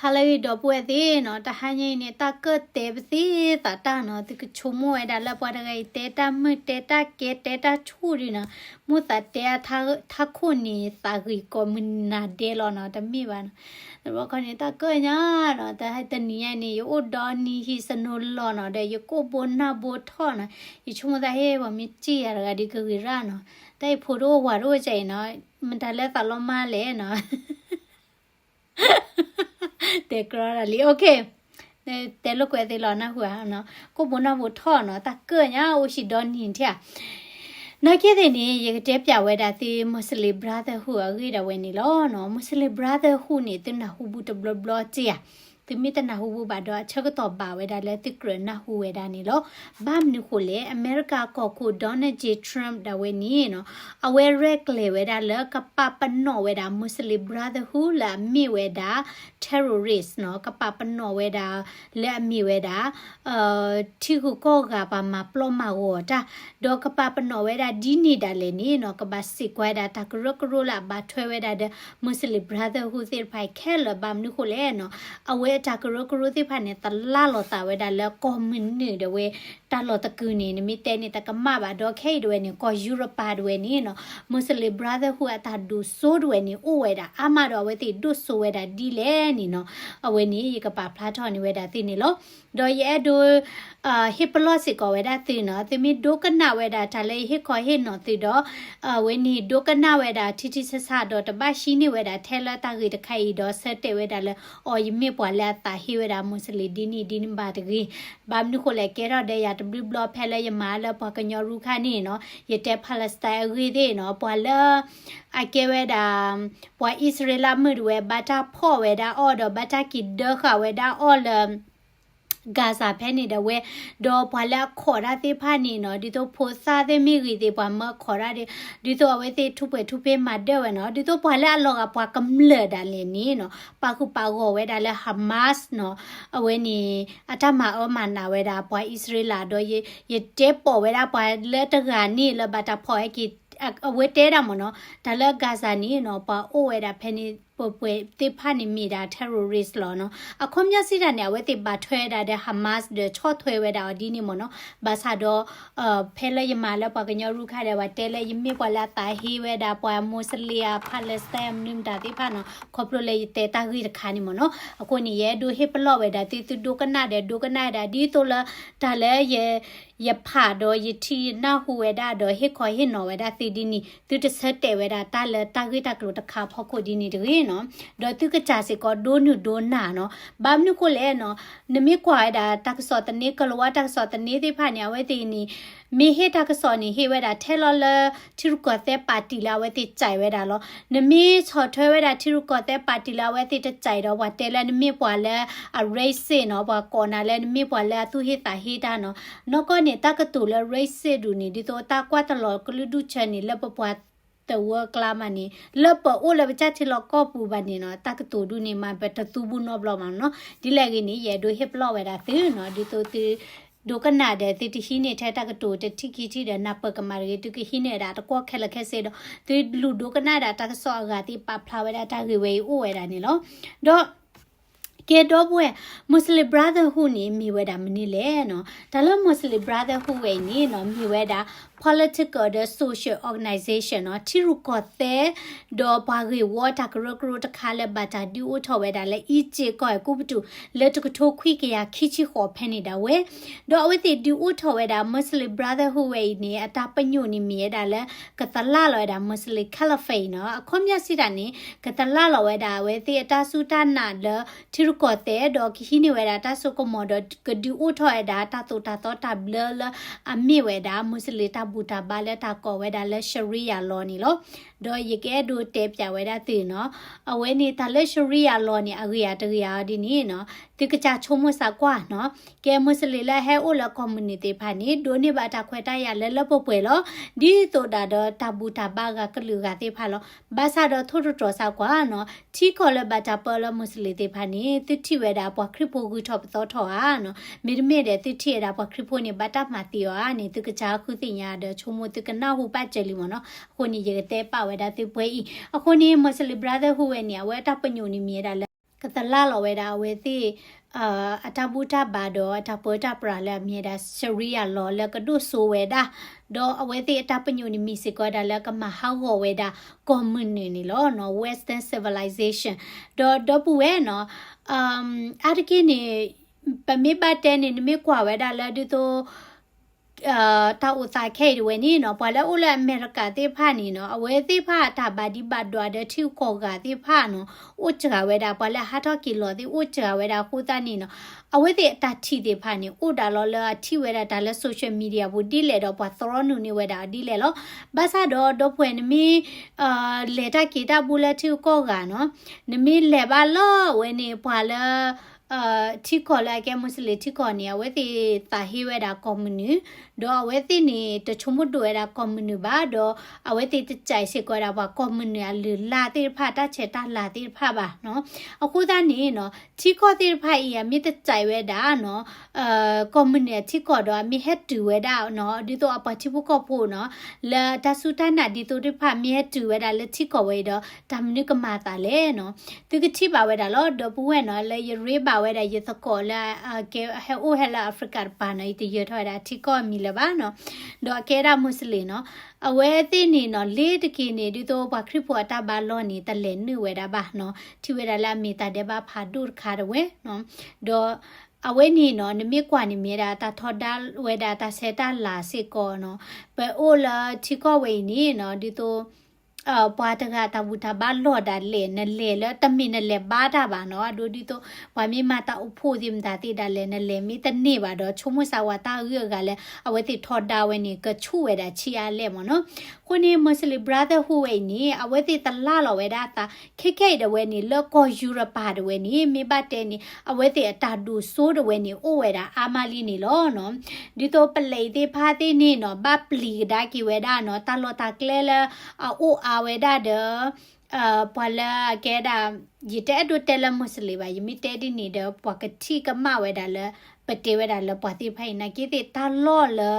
ဟါလၢအဂ့ၤ ဒီပုၢ်ဝဲၢ်သ့ၣ်နီၤ, တဟါညါအံၤန့ၣ် တၢ်ကၢၢ်တဲပသ့သးတၢ်နီၤ, သုကဆိကမိၣ်ဝဲဒၣ်လၢပှၤတဂၤအံၤတဲတၢ်မုာ် တဲတၢ်ကဲ တဲတၢ်ဆူၣ်ဒုနီၤ, မိၣ်သးတဲအထါခိၣ်န့ၣ် သးဂ့ၤကိးမုၢ်နၤဒဲးလီၤနီၤ, တမ့ၢ်ဘၣ်နီၤ. တဘျီခီန့ၣ် တၢ်ကၢၢ်ညါနီၤ, တနံၤညါန့ၣ် ယအိၣ်ဒီနံၤဟံးစနိလီၤနီၤ, ဒီးယကိၣ်ဘိနၢ်ဘိထီၣ်နီၤ, ယဆိကမိၣ်သးဟ့ၣ် ပှၤမ့ၢ်စံၣ်ယၤတဂၤဒီးကဂ့ၤရၣ်နီၤ, တၢ်အံၤဖိတအိၣ်ဝၤတအိၣ်ကဲအံၤနီၤ, မတၤလၢသးလီၤမါလဲၣ်နီၤ. တဲကြၢးဒၣ်လံ OK, တဲလိာ်ကွဲသ့လီၤနၢ်ဟူဧါနီၤ, ကိၣ်ဘိနၢ်ဘိထီၣ်နီၤ, တၢ်ကၢၢ်ညါအိၣ်ဆံးဒီနံၤထဲဧါ. နာ်က့သ့ၣ်န့ၣ် ယကတဲပၠးဝဲဒၣ်သု Muslim Brotherhood အဂ့ၢ်ဒၣ်ဝဲန့ၣ်လီၤနီၤ. Muslim Brotherhood န့ၣ် သုနၢ်ဟူဘူးတဘျီဘျီကဲဧါ, သုမ့ၢ်တနၢ်ဟူဘူးဘၣ်ဒီး အဆၢကတီၢ်ဘၣ်ဝဲဒၣ်လၢသုကြၢးနၢ်ဟူဝဲဒၣ်န့ၣ်လီၤ. ဘၣ်မနုၤဃိလဲၣ်, အမဲရကၤကီၢ်ခိၣ် Donald J Trump ဒၣ်ဝဲန့ၣ်နီၤ, အဝဲရဲၣ်ကျဲၤဝဲဒၣ်လၢကပာ်ပနီၣ်ဝဲဒၣ် Muslim Brotherhood လၢအမ့ၢ်ဝဲဒၣ် terrorist နီၤ, ကပာ်ပနီၣ်ဝဲဒၣ်လၢအမ့ၢ်ဝဲဒၣ် ထံဂုၤကီၢ်ဂၤပှၤမၤပျီမၤဂီၤတၢ်, ဒီးကပာ်ပနီၣ်ဝဲဒၣ်ဒ်န့ၣ်ဒၣ်လဲာ်န့ၣ်နီၤ, ကဘၣ်စံးကွၢ်ဝဲဒၣ်တၢ်ကရၢကရိလၢအဘၣ်ထွဲဝဲဒၣ်ဒီး Muslim Brotherhood သ့ၣ်တဖၣ်အံၤခဲလၢာ်. ဘၣ်မနုၤဃိလဲၣ်နီၤ, အဝဲအတၢ်ကရၢကရိသ့ၣ်တဖၣ်န့ၣ် သလၢ်လီၤသးဝဲဒၣ်လၢကီၢ်မုၢ်နုာ်ဒၣ်ဝဲ တၢ်လီၢ်တကုၤန့ၣ် နမ့ၢ်တဲန့ၣ်တကမၣ်ဘၣ်ဒီး ခဲအံၤဒၣ်ဝဲန့ၣ် ကီၢ်ယူရပၤဒၣ်ဝဲန့ၣ်နီၤ, Muslim Brotherhood အတၢ်ဒိၣ်စိဒၣ်ဝဲန့ၣ် အိၣ်ဝဲဒၣ်အါမးဒီး အဝဲသ့ၣ်ဒိၣ်စိဝဲဒၣ်ဒ်လဲၣ်န့ၣ်နီၤ, အဝဲန့ၣ် ယကပာ်ဖျါထီၣ်န့ၢ်ဝဲဒၣ်သုန့ၣ်လီၤ. ဒီးယအဲၣ်ဒိး ဟ့ၣ်ပလီၢ်စ့ၢ်ကီးဝဲဒၣ်သုနီၤ, သုမ့ၢ်ဒိကနၣ်ဝဲဒၣ်တၢ်လၢယဟ့ၣ်ခီဟ့ၣ်နီၤသုဒီး အဝဲန့ၣ်ဒိကနၣ်ဝဲဒၣ်ထံထံဆးဆးဒီး တဘၣ်ဟံးန့ၢ်ဝဲဒၣ်ထဲလၢတၢ်ဂ့ၢ်တခါအံၤဒီး ဆၢတဲာ်ဝဲဒၣ်လၢ အီၤ ယမ့ၢ်ပှၤလၢအသးဟ့ဝဲဒၣ် Muslim ဒ်န့ၣ်ဒ်န့ၣ်ဘၣ်တဂ့ၤ. ဘၣ်မနုၤဃိလဲၣ်, ကဲထီၣ်ဒီးယၤတဘျုးဘျီဖဲလၢယမၤလၢပှၤကညီရူၢ်ခါန့ၣ်နီၤ, ယတဲ Palestine အဂ့ၢ်သ့ၣ်နီၤ, ပှၤလၢ အကဲဝဲဒၣ် ပှၤအံၣ်စရ့လးမုၣ်ဒၣ်ဝဲ ဘၣ်တၢ်ဖီၣ်ဝဲဒၣ်အီၤဒီး ဘၣ်တၢ်က့ၤဒၢဃာ်ဝဲဒၣ်အီၤလၢ Gaza ဖဲန့ၣ်ဒၣ်ဝဲ, ဒီးပှၤလၢအခိးတၢ်သ့ၣ်တဖၣ်န့ၣ်နီၤ, ဒ်သိးဖိသၣ်သ့ၣ်မ့ၢ်ဂ့ၤသ့ၣ် ပှၤမၢအခိးတၢ်ဒီး ဒ်သိးအဝဲသ့ၣ်ထူးပှဲၤထူးဖ့းမၤဒၢၣ်ဝဲနီၤ, ဒ်သိးပှၤလၢအလီၤဂာ်ပှၤကမျၢၢ်ဒၣ်လဲာ်န့ၣ်နီၤ, ပာ်ဃုာ်ပာ်ဂီၢ်ဝဲဒၣ်လၢ Hamas နီၤ, အဝဲန့ၣ် အတၢ်မၤအၢမၤနးဝဲဒၣ်ပှၤအံၣ်စရ့လးဒီး ယတဲပိာ်ဝဲဒၣ်ပှၤလၢတဂၤန့ၣ်လၢဘၣ်တၢ်ဖီၣ်ဟဲက့ၤ, အဝဲတဲဒၣ်မ့ၢ်နီၤ, တၢ်လၢ Gaza န့ၣ်နီၤ, ပှၤအိၣ်ဝဲဒၣ်ဖဲန့ၣ် ပှဲၤပှဲၤသ့ၣ်တဖၣ်န့ၣ်မ့ၢ်ဒၣ် terrorist လီၤနီၤ. အခီပညီစံးတၢ်န့ၣ် အဝဲသ့ၣ်ဘၣ်ထွဲဝဲဒၣ်ဒီး Hamas ဒီးဆီၣ်ထွဲဝဲဒၣ်အီၤဒ်န့ၣ်မ့ၢ်နီၤ. ဘၣ်ဆၣ်ဒီး ဖဲလၢယမၤလၢပှၤကညီရူၢ်ခါဒီး ပှၤတဲလၢယမ့ၢ်ပှၤလၢအသးဟ့ဝဲဒၣ်ပှၤ Muslim ဧါ Palestine မနုၤမတၤသ့ၣ်တဖၣ်နီၤ, ခီဖျိလၢယတဲတၢ်ဂ့ၢ်တခါန့ၣ်မ့ၢ်နီၤ. အဃိန့ၣ် ယအဲၣ်ဒိးဟ့ၣ်ပလီၢ်ဝဲဒၣ်သု သုဒိကနၣ်ဒီး ဒိကနၣ်ဝဲဒၣ် ဒ်သိးလၢ တၢ်လၢ ယဖးဒီးယထံၣ်နၢ်ဟူဝဲဒၣ်ဒီး ဟ့ၣ်ခီဟ့ၣ်နီၤဝဲဒၣ်သုဒ်န့ၣ် သုတဆၢတဲာ်ဝဲဒၣ်တၢ်လၢတၢ်ဂ့ၢ်တၢ်ကျိၤတခါအဖီခိၣ်ဒ်န့ၣ်တဂ့ၤနီၤ. ဒီးသုကစၢ်စ့ၢ်ကီးဒိနုာ်ဒိနၢ်နီၤ. ဘၣ်မနုၤဃိလဲၣ်နီၤ, နမ့ၢ်ကွၢ်ဝဲဒၣ်တၢ်ကစီၣ်သန့ ကလၤဝါတၢ်ကစီၣ်သန့သ့ၣ်တဖၣ်န့ၣ် အဝဲသ့ၣ်န့ၣ် မ့ၢ်ဟ့ၣ်တၢ်ကစီၣ်န့ၣ် ဟ့ၣ်ဝဲဒၣ်ထဲလီၤလၢ ထံရူၢ်ကီၢ်သဲးပၣ်တံၣ်လၢအဝဲသ့ၣ်စဲးဝဲဒၣ်လီၤ. နမ့ၢ်ဆီၣ်ထွဲဝဲဒၣ်ထံရူၢ်ကီၢ်သဲးပၣ်တံၣ်လၢအဝဲသ့ၣ်တစဲးဒီး ပှၤတဲလၢနမ့ၢ်ပှၤလၢအ racist နီၤ, ပှၤကိးနၤလၢနမ့ၢ်ပှၤလၢအသူၣ်ဟ့သးဟ့တၢ်နီၤ. နီၢ်ကီၢ်န့ၣ် တၢ်ကတိၤလၢ racist ဒုးန့ၣ် ဒ်သိးတၢ်ကွၢ်တလီၤကလုာ်ဒူၣ်ဆၢန့ၣ် လၢပပှၤတဝၢကျါမးန့ၣ် လၢပအိၣ်လၢပကၢ်ထံလီၢ်ကီၢ်ပူၤဘၣ်န့ၣ်နီၤ, တၢ်ကတိၤဒုးန့ၣ် မၤပတသူဘူးနီတဘျီမးနီၤ. ဒ်လဲၣ်ဂ့ၤန့ၣ် ယအဲၣ်ဒိးဟ့ၣ်ပလီၢ်ဝဲဒၣ်သုနီၤ, ဒ်သိးသု ဒိကနၣ်ဒီး သုတဟံးန့ၢ်ထဲတၢ်ကတိၤတထံၣ်ခံထံၣ်ဒီး နၢ်ပၢၢ်ကမၣ်တဂ့ၤ, သုကဟံးန့ၢ်ဝဲဒၣ်တကွီၢ်ခဲလၢာ်ခဲဆ့ဒီး သုလူၤဒိကနၣ်ဒၣ်တၢ်ကစီၣ်အဂၤသ့ၣ် ပာ်ဖျါဝဲဒၣ်တၢ်ဂ့ၢ်ဝဲအံၤအိၣ်ဝဲဒၣ်န့ၣ်လီၤ. ဒီး ကဲဒီပုၢ်ဝဲၢ် Muslim Brotherhood န့ၣ် မ့ၢ်ဝဲဒၣ်မနုၤလဲၣ်နီၤ. တၢ်လၢ Muslim Brotherhood ဝဲအံၤန့ၣ်နီၤ မ့ၢ်ဝဲဒၣ် political ဒီး social organization နီၤ, ထံရူၢ်ကီၢ်သဲး ဒီးပှၤဂ့ၢ်ဝီတၢ်ကရၢကရိတခါလၢဘၣ်တၢ်ဒုးအိၣ်ထီၣ်ဝဲဒၣ်လၢ Egypt ကီၢ်အဲၤကူပတူး လၢတကထိခွံကယၤခံဆံဃိးဖဲန့ၣ်ဒၣ်ဝဲ ဒီးအဝဲသ့ၣ်ဒုးအိၣ်ထီၣ်ဝဲဒၣ် Muslim Brotherhood ဝဲအံၤန့ၣ် အတၢ်ပညိၣ်န့ၣ်မ့ၢ်ဝဲဒၣ်လၢ ကသလၣ်လီၤဝဲဒၣ် Muslim Caliphate နီၤ. အခီပညီစံးတၢ်န့ၣ် ကသလၣ်လီၤဝဲဒၣ်အဝဲသ့ၣ်အတၢ်စူၢ်တၢ်နာ်လၢထံရူၢ်ကီၢ်သဲး ဒီးကဟံးန့ၢ်ဝဲဒၣ်တၢ်စိကမီၤဒီး ကဒုးအိၣ်ထီၣ်ဝဲဒၣ်တၢ်သိၣ်တၢ်သီတၢ်ဘျၢလၢအမ့ၢ်ဝဲဒၣ် Muslim တၢ်ဘူၣ်တၢ်ဘါလၢတၢ်ကိးဝဲဒၣ်လၢ Sharia law န့ၣ်လီၤ. ဒီးယကအဲၣ်ဒိးတဲပၠးဝဲဒၣ်သုနီၤ, အဝဲန့ၣ်တၢ်လၢ Sharia law န့ၣ် အဂ့ၢ်ဧါတဂ့ၢ်ဧါဒ်န့ၣ်နီၤ, သုကစၢ်ဆိကမိၣ်သံကွၢ်နီၤ, ကဲ Muslim လၢအဟဲအိၣ်လၢကီၢ်မုၢ်နုာ်သ့ၣ်တဖၣ်န့ၣ် ဒိးန့ၢ်ဘၣ်တၢ်ခွဲးတၢ်ယာ်လၢလၢပှဲၤပှဲၤလီၤ. ဒ်သိးဒၣ်ဒီးတၢ်ဘူၣ်တၢ်ဘါအဂၤကလုာ်အဂၤသ့ၣ်တဖၣ်လီၤ. ဘၣ်ဆၣ်ဒီးထိၣ်သတြီၤသံကွၢ်နီၤ, ထံကီၢ်လၢဘၣ်တၢ်ပၢလၢ Muslim သ့ၣ်တဖၣ်န့ၣ် သုထံၣ်ဝဲဒၣ်ပှၤခရံာ်ဖိဂုၤထီၣ်ပသီထီၣ်ဧါနီၤ, မ့တမ့ၢ်ဒီးသုထံၣ်ဝဲဒၣ်ပှၤခရံာ်ဖိန့ၣ် ဘၣ်တၢ်မၤသံအီၤဧါန့ၣ် သုကစၢ်ဃုသ့ၣ်ညါဒီးဆိကမိၣ်သုကနၢ်ဟူပာ်စၢၤလံမ့ၢ်နီၤ. အဃိန့ၣ် ယကတဲပာ်ဝဲဒၣ်သုပှဲၤအံၤ. အဃိန့ၣ် Muslim Brotherhood ဝဲန့ၣ် အဝဲအတၢ်ပညိၣ်န့ၣ်မ့ၢ်ဝဲဒၣ်လၢ ကသလၢ်လီၤဝဲဒၣ်အဝဲသ့ၣ် အတၢ်ဘူၣ်တၢ်ဘါဒီးအတၢ်ပၢတၢ်ပြးလၢအမ့ၢ်ဝဲဒၣ် Sharia law လၢကဒိၣ်စိဝဲဒၣ်, ဒီးအဝဲသ့ၣ်အတၢ်ပညိၣ်န့ၣ်မ့ၢ်စ့ၢ်ကီးဝဲဒၣ်လၢကမၤဟးဂီၤဝဲဒၣ် ကီၢ်မုၢ်နုာ်န့ၣ်လီၤနီၤ, Western civilization. ဒီးဒီပုၢ်ဝဲၢ်နီၤ အါတက့ၢ်န့ၣ် ပမ့ၢ်ဘၣ်တဲန့ၣ် နမ့ၢ်ကွၢ်ဝဲဒၣ်လၢဒ်သိး တၢ်အိၣ်သးခဲအံၤတဝဲန့ၣ်နီၤ, ပှၤလၢအအိၣ်လၢအမဲရကၤသ့ၣ်တဖၣ်န့ၣ်နီၤ, အဝဲသ့ၣ်တဖၣ်အတၢ်ဘၣ်ဒံးဘၣ်ဒွးဒီးထံဂုၤကီၢ်ဂၤသ့ၣ်တဖၣ်နီၤ, အိၣ်စှၤဝဲဒၣ်, ပှၤလၢအဟးထီၣ်က့ၤလီၤသ့ၣ်အိၣ်စှၤဝဲဒၣ်အဃိသတးန့ၣ်နီၤ, အဝဲသ့ၣ်အတၢ်ထံၣ်သ့ၣ်တဖၣ်န့ၣ် အိၣ်ဒၣ်လီၤလၢအထံၣ်ဝဲဒၣ်တၢ်လၢ social media ပူၤဒ်လဲၣ်ဒီးပှၤသရီနုာ်န့ၢ်ဝဲဒၣ်အီၤဒ်လဲၣ်လီၤ. ဘၣ်ဆၣ်ဒီးဒီပုၢ်ဝဲၢ် နမ့ၢ် လဲၤတၢ်က့ၤတၢ်ဘူၣ်လၢထံဂုၤကီၢ်ဂၤနီၤ, နမ့ၢ်လဲၤဘၣ်လၢအဝဲန့ၣ် ပှၤလၢ ထံကီၢ်လၢအကဲ Muslim ထံကီၢ်န့ၣ် အဝဲသ့ၣ်သးဟ့ဝဲဒၣ်ကီၢ်မုၢ်နုာ်, ဒီးအဝဲသ့ၣ်န့ၣ် တဆိကမိၣ်ဒိၣ်ဝဲဒၣ်ကီၢ်မုၢ်နုာ်ဘၣ်, ဒီးအဝဲသ့ၣ်တစဲးစ့ၢ်ကီးဝဲဒၣ်ပှၤကီၢ်မုၢ်နုာ်အလုၢ်အလၢ်သ့ၣ်တဖၣ် တၢ်ဆဲးတၢ်လၤသ့ၣ်တဖၣ်ဘၣ်နီၤ. အဃိသတးန့ၣ်နီၤ ထံကီၢ်သ့ၣ်တဖၣ်အံၤ အမ့ၢ်တစဲးဝဲဒၣ်နီၤ ကီၢ်မုၢ်နုာ်အထံကီၢ်ဒီးအမ့ၢ်ဟဲတုၤဝဲဒၣ်နီၤ ဒ်သိးအပှၤထံဖိကီၢ်ဖိနီၤ လၢတၢ်စူၢ်တၢ်နာ်ဒ်သိးသ့ၣ်တဖၣ် မ့ၢ်ဟဲတုၤဝဲဒၣ်လၢထံကီၢ်ဝဲအံၤဒီး တၢ်မနုၤကမၤအသးလဲၣ်နီၤ. သုကထံၣ်ဘၣ်ဝဲဒၣ်လီၤ ဒီပုၢ်ဝဲၢ်နီၤ လၢယရ့ဘၣ်ဝဲဒၣ်ယသကိးလၢ ကဲ ဟဲအိၣ်ဟဲလၢ Africa တပၤနီၤ ယတယၢၤထီၣ်ဝဲဒၣ်ထံကီၢ်အမံၤလၢၤဘၣ်နီၤ. ဒီးအကဲဒၣ် Muslim နီၤ အဝဲသ့ၣ်န့ၣ်နီၤ လ့ၤတက့ၤန့ၣ် ဒ်သိးပှၤခရံာ်ဖိအတၢ်ဘါလီၢ်န့ၣ် တလဲၤနုာ်ဝဲဒၣ်ဘၣ်နီၤ. ထံၣ်ဝဲဒၣ်လၢအမ့ၢ်တၢ်ဒဲးဘးဖးဒိၣ်တခါတဝဲနီၤ. ဒီး အဝဲန့ၣ်နီၤ နမ့ၢ်ကွၢ်န့ၣ်မ့ၢ်ဒၣ်တၢ်ထီဒါဝဲဒၣ်တၢ်ဆဲးတၢ်လၤစ့ၢ်ကီးနီၤ. ပအိၣ်လၢထံကီၢ်ဝဲအံၤန့ၣ်နီၤ ဒ်သိး ပှၤတဂၤတၢ်ဘူၣ်တၢ်ဘါလီၢ်ဒၣ်လဲာ် နလဲၤလၢတမ့ၢ်နလဲၤဘါတၢ်ဘၣ်နီၤ. အဒိဒ်သိး ပှၤမ့ၢ်မၤတၢ်အိၣ်ဖှိၣ်သ့ၣ်မတၤသ့ၣ်ဒၣ်လဲာ် နလဲၤမ့ၢ်တန့ၢ်ဘၣ်ဒီး ဆိကမိၣ်စၢ်ဝဲတၢ်ဂုၤအဂၤလၢ အဝဲသ့ၣ်ထီဒါဝဲန့ၣ် ကဆူၣ်ဝဲဒၣ်ဆံးအါလဲၣ်မ့ၢ်နီၤ. အဃိန့ၣ် Muslim Brotherhood ဝဲအံၤန့ၣ် အဝဲသ့ၣ်သလၢ်လီၤဝဲဒၣ်အသး ခဲခဲအံၤတဝဲန့ၣ် လၢကီၢ်ယူရပၤတဝဲန့ၣ် မ့ၢ်ဘၣ်တဲန့ၣ် အဝဲသ့ၣ်အတၢ်ဒိၣ်စိတဝဲန့ၣ် အိၣ်ဝဲဒၣ်အါမးလံန့ၣ်လီၤနီၤ. ဒ်သိးပလံးသ့ၣ်တဖၣ်သ့ၣ်န့ၣ်နီၤ ဘၣ်ပျံၤကဒါက့ၤဝဲဒၣ်နီၤ တၢ်လီၢ်တၢ်ကျဲလၢ အအိၣ်အါဝဲဒၣ်ဒီး ပှၤလၢအကဲဒၣ် ယတအဲၣ်ဒိးတဲလၢ Muslim ဘၣ်, ယမ့ၢ်တဲဒ်န့ၣ်ဒီး ပှၤကထံၣ်ကမၣ်ဝဲဒၣ်လၢ ပတဲဝဲဒၣ်လၢပှၤသ့ၣ်တဖၣ်အံၤ နာ်က့သ့ၣ်တၢ်လီၢ်လၢ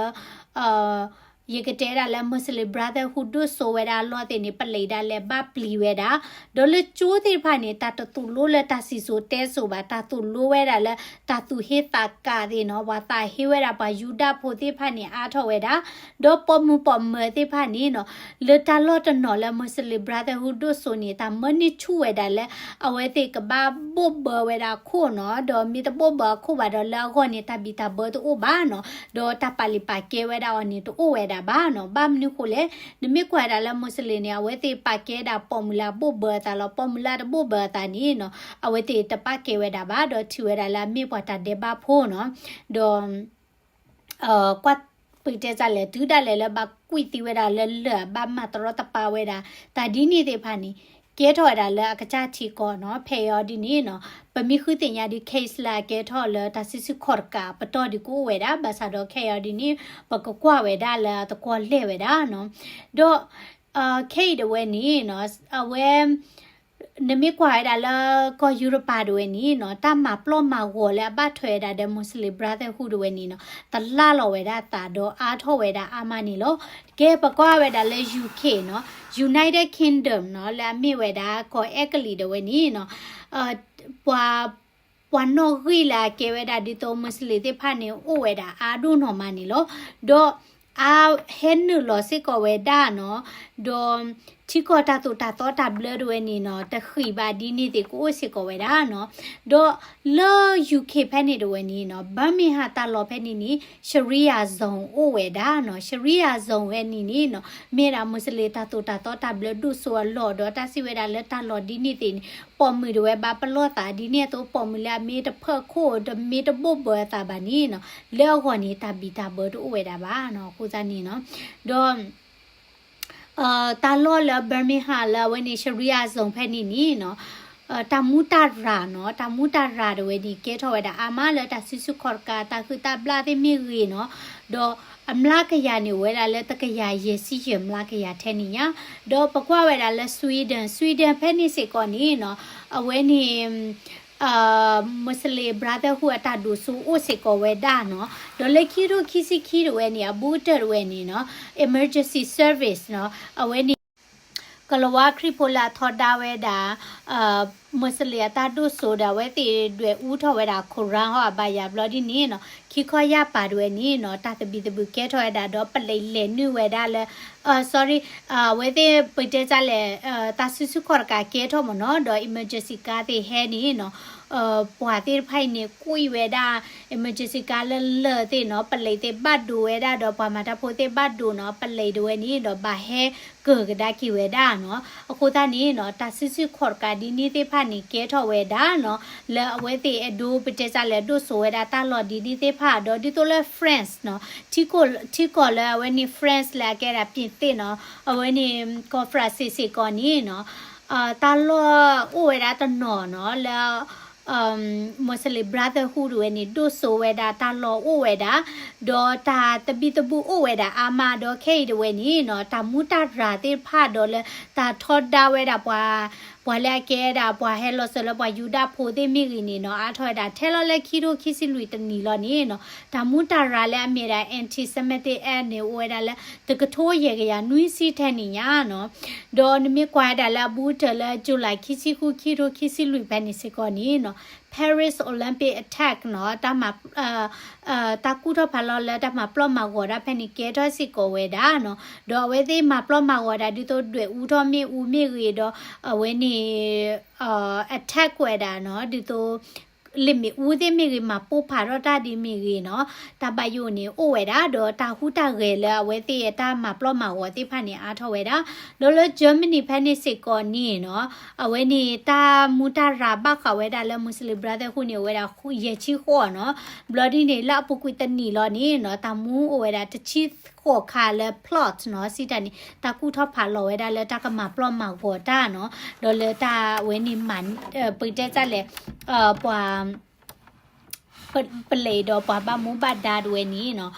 ယကတဲဒၣ်လၢ Muslim Brotherhood ဒိၣ်စိဝဲဒၣ်အလီၢ်သ့ၣ်န့ၣ် ပလံးဒၣ်လဲာ်ဘၣ်ပျံၤဝဲဒၣ်, ဒီးလၢကၠိသ့ၣ်တဖၣ်န့ၣ် တၢ်တသိၣ်လိလၢတၢ်စံၣ်စိၤတဲစိၤဘၣ်, တၢ်သိၣ်လိဝဲဒၣ်လၢ တၢ်သူၣ်ဟ့သးကၣ်သ့ၣ်နီၤ, ပှၤသးဟ့ဝဲဒၣ်ပှၤယူဒၤဖိသ့ၣ်တဖၣ်န့ၣ် အါထီၣ်ဝဲဒၣ်, ဒီးပိာ်မုၣ်ပိာ်မၢၤသ့ၣ်တဖၣ်န့ၣ်နီၤ လၢတၢ်လီၢ်တနီၤလၢ Muslim Brotherhood ဒိၣ်စိန့ၣ် တၢ်မၢန့ၢ်ဆူၣ်ဝဲဒၣ်လၢ အဝဲသ့ၣ်ကဘၣ်ဘိၣ်ဘၢဝဲဒၣ်အခိၣ်နီၤ, ဒီးမ့ၢ်တဘိၣ်ဘၢအခိၣ်ဘၣ်ဒီး လၢအဂီၢ်န့ၣ် တၢ်ဘံၣ်တၢ်ဘၢတအိၣ်ဘၣ်နီၤ, ဒီးတၢ်ပာ်လုၢ်ပာ်ကဲဝဲဒၣ်အီၤန့ၣ် တအိၣ်ဝဲဒၣ်ဘၣ်နီၤ. ဘၣ်မနုၤဃိလဲၣ်, နမ့ၢ်ကွၢ်ဒၣ်လၢ Muslim န့ၣ် အဝဲသ့ၣ်ပာ်ကဲဒၣ်ပိာ်မုၣ်လၢအဘိၣ်ဘၢအသးလီၤ, ပိာ်မုၣ်လၢအတဘိၣ်ဘၢအသးန့ၣ်နီၤ အဝဲသ့ၣ်တပာ်ကဲဝဲဒၣ်ဘၣ်, ဒီးထံၣ်ဝဲဒၣ်လၢအမ့ၢ်ပှၤတၢ်ဒဲးဘးဖိနီၤ, ဒီး ကွၢ်ပတဲတၢ်လဲၣ် တုၤဒၣ်လဲာ်လၢဘၣ်ကွံာ်သံဝဲဒၣ်လၢလၢၢ် ဘၣ်မၤတရီတပါဝဲဒၣ် တၢ်ဒ်န့ၣ်သ့ၣ်တဖၣ်န့ၣ် ကဲထီၣ်ဝဲဒၣ်လၢအကစၢ်ထံကီၢ်နီၤ. ဖဲအံၤအီၤဒ်န့ၣ်နီၤ ပမ့ၢ်ဃုသ့ၣ်ညါဒ် case လၢအကဲထီၣ်လၢတၢ်စုဆူၣ်ခီၣ်တကး ပတီၢ်ဒုးကအိၣ်ဝဲဒၣ်, ဘၣ်ဆၣ်ဒီးခဲအံၤအီၤဒ်န့ၣ် ပကကွၢ်ဝဲဒၣ်လၢအသကွီၤလဲၢ်ဝဲဒၣ်နီၤ. ဒီး ခဲအံၤတဝဲန့ၣ်နီၤ အဝဲ နမ့ၢ်ကွၢ်ဝဲဒၣ်လၢကီၢ်ယူရပၤတဝဲန့ၣ်နီၤ တၢ်မၤပျီၢ်မၤဂီၤလၢအဘၣ်ထွဲဝဲဒၣ်ဒီး Muslim Brotherhood တဝဲန့ၣ်နီၤ တလၢ်လီၤဝဲဒၣ်အသးဒီးအါထီၣ်ဝဲဒၣ်အါမးန့ၣ်လီၤ. ကဲပကွၢ်ဝဲဒၣ်လၢ UK နီၤ United Kingdom နီၤ လၢအမ့ၢ်ဝဲဒၣ်ကီၢ်အဲကလံးတဝဲန့ၣ်နီၤ ပှၤ ပှၤနီၣ်ဂံၢ်လၢအကဲဝဲဒၣ်ဒ်သိး Muslim သ့ၣ်တဖၣ်န့ၣ် အိၣ်ဝဲဒၣ်အါဒိၣ်နီၢ်မးန့ၣ်လီၤ. ဒီးအါဟဲနုာ်လီၤစ့ၢ်ကီးဝဲဒၣ်နီၤ, ဒီးထံကီၢ်တၢ်သိၣ်တၢ်သီတၢ်ဘျၢတဝဲန့ၣ်နီၤ တဃံးဘၣ်ဒ်န့ၣ်သ့ၣ်ကအိၣ်စ့ၢ်ကီးဝဲဒၣ်နီၤ. ဒီးလၢ UK ဖဲန့ၣ်တဝဲန့ၣ်နီၤ Birmingham တၢ်လီၢ်ဖဲန့ၣ်န့ၣ် Sharia zone အိၣ်ဝဲဒၣ်နီၤ. Sharia zone ဝဲန့ၣ်န့ၣ်နီၤ မ့ၢ်ဒၣ် Muslim တၢ်သိၣ်တၢ်သီတၢ်ဘျၢဒိၣ်စိအလီၢ်ဒီး တၢ်စံးဝဲဒၣ်လၢတၢ်လီၢ်ဒ်န့ၣ်သ့ၣ်န့ၣ် ပိာ်မုၣ်တဝဲဘၣ်ပလီၢ်သးဒ်န့ၣ်အသိး ပိာ်မုၣ်လၢအမ့ၢ်တဖၢခိၣ် တမ့ၢ်တဘိၣ်ဘၢအသးဘၣ်န့ၣ်နီၤ လၢအဂီၢ်န့ၣ် တၢ်ဘံၣ်တၢ်ဘၢတအိၣ်ဝဲဒၣ်ဘၣ်နီၤ. အဃိသတးန့ၣ်နီၤ ဒီး တၢ်လီၢ်လၢ Birmingham လၢအဝဲန့ၣ် Sharia zone ဖဲန့ၣ်န့ၣ်နီၤ တၢ်မူတၢ်ရၢ်နီၤ တၢ်မူတၢ်ရၢ်တဝဲန့ၣ် ကဲထီၣ်ဝဲဒၣ်အါမးလၢတၢ်စုဆူၣ်ခီၣ်တကး တၢ်ဟုၣ်တၢ်ဘျၣ်သ့ၣ်မ့ၢ်ဂ့ၤနီၤ ဒီးအမျးကယၤန့ၣ် အိၣ်ဝဲဒၣ်လၢတကယၤယဲၢ်ဆံယဲၢ်မျးကယၤထဲန့ၣ်ညါ, ဒီးပကွၢ်ဝဲဒၣ်လၢ Sweden, Sweden ဖဲန့ၣ်စ့ၢ်ကီးန့ၣ်နီၤ အဝဲန့ၣ် Muslim Brotherhood အတၢ်ဒိၣ်စိအိၣ်စ့ၢ်ကီးဝဲဒၣ်နီၤ, ဒီးလၢခံထိခံဆံခံတဝဲန့ၣ် အဘူးကတၢၢ်တဝဲန့ၣ်နီၤ emergency service နီၤ အဝဲန့ၣ် ကလၤဝါခရံာ်ဖိလၢအထီဒါဝဲဒၣ် Muslim အတၢ်ဒိၣ်စိဒီး အဝဲသ့ၣ်ဒွဲၣ်အူထီၣ်ဝဲဒၣ် Quran ဟီၣ်အဘါယၤဘျီဒ်န့ၣ်နီၤ, ခံခီယၢ်ပၤဒၣ်ဝဲန့ၣ်နီၤ, တၢ်သဘံၣ်သဘုၣ်ကဲထီၣ်ဝဲဒၣ်ဒီး ပလံးလဲၤနုာ်ဝဲဒၣ်လၢ sorry, အဝဲသ့ၣ်ပတဲတၢ်လဲၣ်, တၢ်စုဆူၣ်ခီၣ်တကးကဲထီၣ်မ့ၢ်နီၤ, ဒီး emergency ကါသ့ၣ်ဟဲန့ၣ်နီၤ, ပှၤသ့ၣ်တဖၣ်အံၤန့ၣ် ကွံာ်ဝဲဒၣ် emergency ကါလၢလၢၢ်သ့ၣ်နီၤ, ပလံးသ့ၣ်ဘၣ်ဒိဝဲဒၣ်ဒီး ပှၤမၤတၢ်ဖိသ့ၣ်ဘၣ်ဒိနီၤ, ပလံးဒၣ်ဝဲန့ၣ်ဒီး ဘၣ်ဟဲကၢၢ်ကဒါက့ၤဝဲဒၣ်နီၤ. အဃိသတးန့ၣ်နီၤ, တၢ်စုဆူၣ်ခီၣ်တကးဒ်န့ၣ်သ့ၣ်တဖၣ်န့ၣ် ကဲထီၣ်ဝဲဒၣ်နီၤ, လၢအဝဲသ့ၣ်အဲၣ်ဒိးပတဲတၢ်လဲၣ် ဒိၣ်စိဝဲဒၣ်တၢ်လီၢ်ဒ်န့ၣ်သ့ၣ်တဖၣ်, ဒီးဒ်သိးလၢ France နီၤ, ထံကီၢ်လၢအဝဲန့ၣ် France လၢအကဲဒၣ် ပြင်သစ် နီၤ, အဝဲန့ၣ် ကီၢ် France စ့ၢ်ကီးန့ၣ်နီၤ, တၢ်လီၢ်အိၣ်ဝဲဒၣ်တနီၤနီၤ လၢ Muslim Brotherhood ဒၣ်ဝဲန့ၣ် ဒိၣ်စိဝဲဒၣ်တၢ်လီၢ်အိၣ်ဝဲဒၣ်, ဒီးတၢ်သဘံၣ်သဘုၣ်အိၣ်ဝဲဒၣ်အါမး, ဒီးခဲအံၤဒၣ်ဝဲန့ၣ်နီၤ, တၢ်မူတၢ်ရၢ်သ့ၣ်တဖၣ်ဒီးလၢတၢ်ထီဒါဝဲဒၣ်ပှၤ, ပှၤလၢအကဲဒၣ်ပှၤဟဲလီၤစၢၤလၢပှၤယူဒၤဖိသ့ၣ်မ့ၢ်ဂ့ၤန့ၣ်နီၤ, အါထီၣ်ဝဲဒၣ်ထဲလီၤလၢခံထိခံဆံလွံၢ်တနံၣ်လီၤန့ၣ်နီၤ, တၢ်မူတၢ်ရၢ်လၢအမ့ၢ်ဒၣ် anti-Semitic act န့ၣ် အိၣ်ဝဲဒၣ်လၢ တကထိယဲၢ်ကယၤနွံဆံထဲန့ၣ်ညါနီၤ. ဒီးနမ့ၢ်ကွၢ်ဝဲဒၣ်လၢအဘူးကတၢၢ်လၢ July ခံဆံဃု ခံထိခံဆံလွံၢ်ဖဲန့ၣ်စ့ၢ်ကီးန့ၣ်နီၤ, Paris Olympic attack နီၤ, တၢ်မၤ တၢ်ကူၣ်ထီၣ်ဖးလီၤလၢတၢ်မၤပျီၢ်မၤဂီၤတၢ်ဖဲန့ၣ် ကဲထီၣ်စ့ၢ်ကီးဝဲဒၣ်နီၤ. ဒီးအဝဲသ့ၣ်မၤပျီၣ်မၤဂီၤဒၣ် ဒ်သိးဒွဲၣ်အူထီၣ်မ့ၣ်အူမ့ၢ်ဂ့ၤဒီး အဝဲန့ၣ် attack ဝဲဒၣ်နီၤ, ဒ်သိး လ့ၣ်မ့ၣ်အူသ့ၣ်မ့ၢ်ဂ့ၤ မၤပိၢ်ဖးထီၣ်တၢ်ဒ်မ့ၢ်ဂ့ၤနီၤ, တၢ်ဘၣ်ယိၣ်န့ၣ်အိၣ်ဝဲဒၣ်, ဒီးတၢ်ဟူးတၢ်ဂဲၤလၢအဝဲသ့ၣ်အတၢ်မၤပျီၢ်မၤဂီၤသ့ၣ်တဖၣ်န့ၣ် အါထီၣ်ဝဲဒၣ်. ဒီးလၢ Germany ဖဲန့ၣ်စ့ၢ်ကီးန့ၣ်နီၤ, အဝဲန့ၣ်တၢ်မူတၢ်ရၢ်ဘၣ်ဃးဝဲဒၣ်လၢ Muslim Brotherhood န့ၣ် အိၣ်ဝဲဒၣ်ယဲၢ်ဆံဃိးနီၤ, ဘျီဒ်န့ၣ် လၢအပူၤကွံာ်တနံၣ်လီၤန့ၣ်နီၤ, တၢ်မူအိၣ်ဝဲဒၣ်တဆံဃိးခါလၢ plot နီၤ, စံးတၢ်န့ၣ် တၢ်ကူၣ်ထီၣ်ဖးလီၤဝဲဒၣ်လၢတၢ်ကမၤပျီၢ်မၤဂီၤတၢ်နီၤ, ဒီးလၢတၢ်ဝဲန့ၣ်မၤ ပတဲတၢ်လဲၣ်, ပှၤ ပလံးဒီးပှၤဘၣ်မူဘၣ်ဒါဒၣ်ဝဲန့ၣ်နီၤ,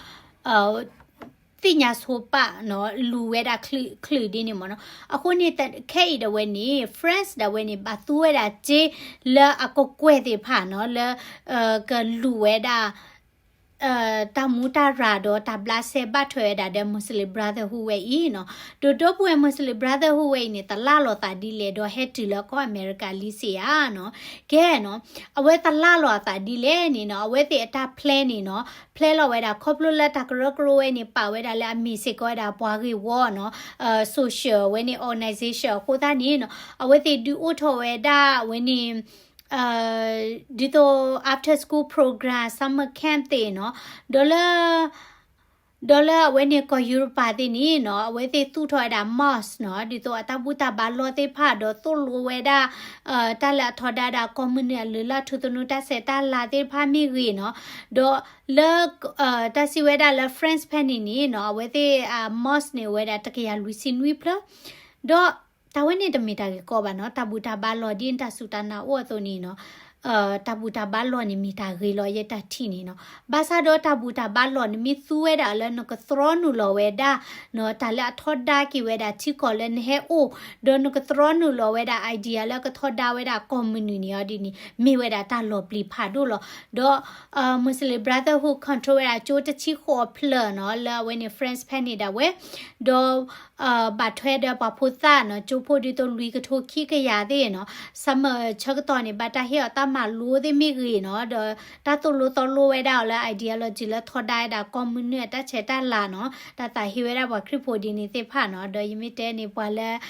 သ့ၣ်ညါဆိပာ်နီၤ, လူၤဝဲဒၣ်ချုးဒ်န့ၣ်မ့ၢ်နီၤ. အဃိန့ၣ် ခဲအံၤဒၣ်ဝဲန့ၣ် France ဒၣ်ဝဲန့ၣ် ဘၣ်သူဝဲဒၣ်စ့လၢအကကွဲၢ်သ့ၣ်တဖၣ်နီၤ, လၢ ကလူၤဝဲဒၣ် တၢ်မူတၢ်ရၢ်ဒီးတၢ်ဘျးစဲဘၣ်ထွဲဝဲဒၣ်ဒီး Muslim Brotherhood ဝဲအံၤနီၤ. ဒီးဒီပုၢ်ဝဲၢ် Muslim Brotherhood ဝဲအံၤန့ၣ် တလၢ်လီၤသးဒ်လဲၣ် ဒီးဟဲတုၤလၢကီၢ်အမဲရကၤလံစ့ၢ်ဧါနီၤ. ကဲနီၤ, အဝဲတလၢ်လီၤအသးဒ်လဲၣ်န့ၣ်နီၤ, အဝဲသ့ၣ်အတၢ် plan န့ၣ်နီၤ, plan လီၤဝဲဒၣ် ခီဖျိလၢတၢ်ကရၢကရိဝဲန့ၣ် ပာ်ဝဲဒၣ်လၢအမ့ၢ်စ့ၢ်ကီးဝဲဒၣ်ပှၤဂ့ၢ်ဝီနီၤ, social ဝဲန့ၣ် organization အဃိသတးန့ၣ်နီၤ, အဝဲသ့ၣ်ဒုးအိၣ်ထီၣ်ဝဲဒၣ်ဝဲန့ၣ် ဒ်သိး after school program, summer camp သ့ၣ်နီၤ, ဒီးလၢ ဒီးလၢအဝဲန့ၣ်ကီၢ်ယူရပၤသ့ၣ်န့ၣ်နီၤ, အဝဲသ့ၣ်သူၣ်ထီၣ်ဝဲဒၣ် mosque နီၤ, ဒ်သိးအတၢ်ဘူၣ်တၢ်ဘါလီၢ်သ့ၣ်တဖၣ် ဒီးသိၣ်လိဝဲဒၣ် တၢ်လၢအထီဒါဒၣ်ကီၢ်မုၢ်နုာ်အလုၢ်အလၢ် ထူသနူတၢ်ဆဲးတၢ်လၤသ့ၣ်တဖၣ်မ့ၢ်ဂ့ၤနီၤ, ဒီးလၢ တၢ်စံးဝဲဒၣ်လၢ France ဖဲန့ၣ်န့ၣ်နီၤ, အဝဲသ့ၣ် mosque န့ၣ် အိၣ်ဝဲဒၣ်တကယၤလွံၢ်ဆံနွံဖျၢၣ်, ဒီးတၢ်ဝဲန့ၣ်တမ့ၢ်တၢ်ဂ့ၢ်ကီဘၣ်နီၤ, တၢ်ဘူၣ်တၢ်ဘါလီၢ်ဒ်တၢ်စူၢ်တၢ်နာ်အိၣ်အသိးန့ၣ်နီၤ, တၢ်ဘူၣ်တၢ်ဘါလီၢ်န့ၣ်မ့ၢ်တၢ်ဂ့ၤလီၤ ယဲတၢ်ထံၣ်န့ၣ်နီၤ. ဘၣ်ဆၣ်ဒီးတၢ်ဘူၣ်တၢ်ဘါလီၢ် နမ့ၢ်သူဝဲဒၣ်လၢနကသြီနုာ်လီၤဝဲဒၣ် တၢ်လၢအထီဒါက့ၤဝဲဒၣ်ထံကီၢ်လၢနဟဲအိၣ်, ဒီးနကသြီနုာ်လီၤဝဲဒၣ် idea လၢကထီဒါဝဲဒၣ်ကီၢ်မုၢ်နုာ်န့ၣ်အီၤဒ်န့ၣ် မ့ၢ်ဝဲဒၣ်တၢ်လီၤပျံၤဖးဒိၣ်လီၤ. ဒီး Muslim Brotherhood control ဝဲဒၣ်ကၠိတဆံဃိးဖျၢၣ်နီၤ, လၢအဝဲန့ၣ် France ဖဲန့ၣ်ဒၣ်ဝဲ, ဒီး ဘၣ်ထွဲဒီးပှၤဖိသၣ်နီၤ, ကၠိဖိဒ်သိးလွံၢ်ကထိခံကယၤသ့ၣ်နီၤ, ဆၢမုၢ်ဆၢကတီၢ်န့ၣ် ဘၣ်တၢ်ဟ့ၣ်အီၤတၢ်မၤလိသ့ၣ်မ့ၢ်ဂ့ၤနီၤ, ဒီးတၢ်သိၣ်လိသီလိဝဲဒၣ်အီၤလၢ ideology လၢထီဒါဝဲဒၣ်ကီၢ်မုၢ်နုာ်အတၢ်ဆဲးတၢ်လၤနီၤ, တၢ်သးဟ့ဝဲဒၣ်ပှၤခရံာ်ဖိဒ်န့ၣ်သ့ၣ်တဖၣ်နီၤ, ဒီးယမ့ၢ်တဲန့ၣ်ပှၤလၢ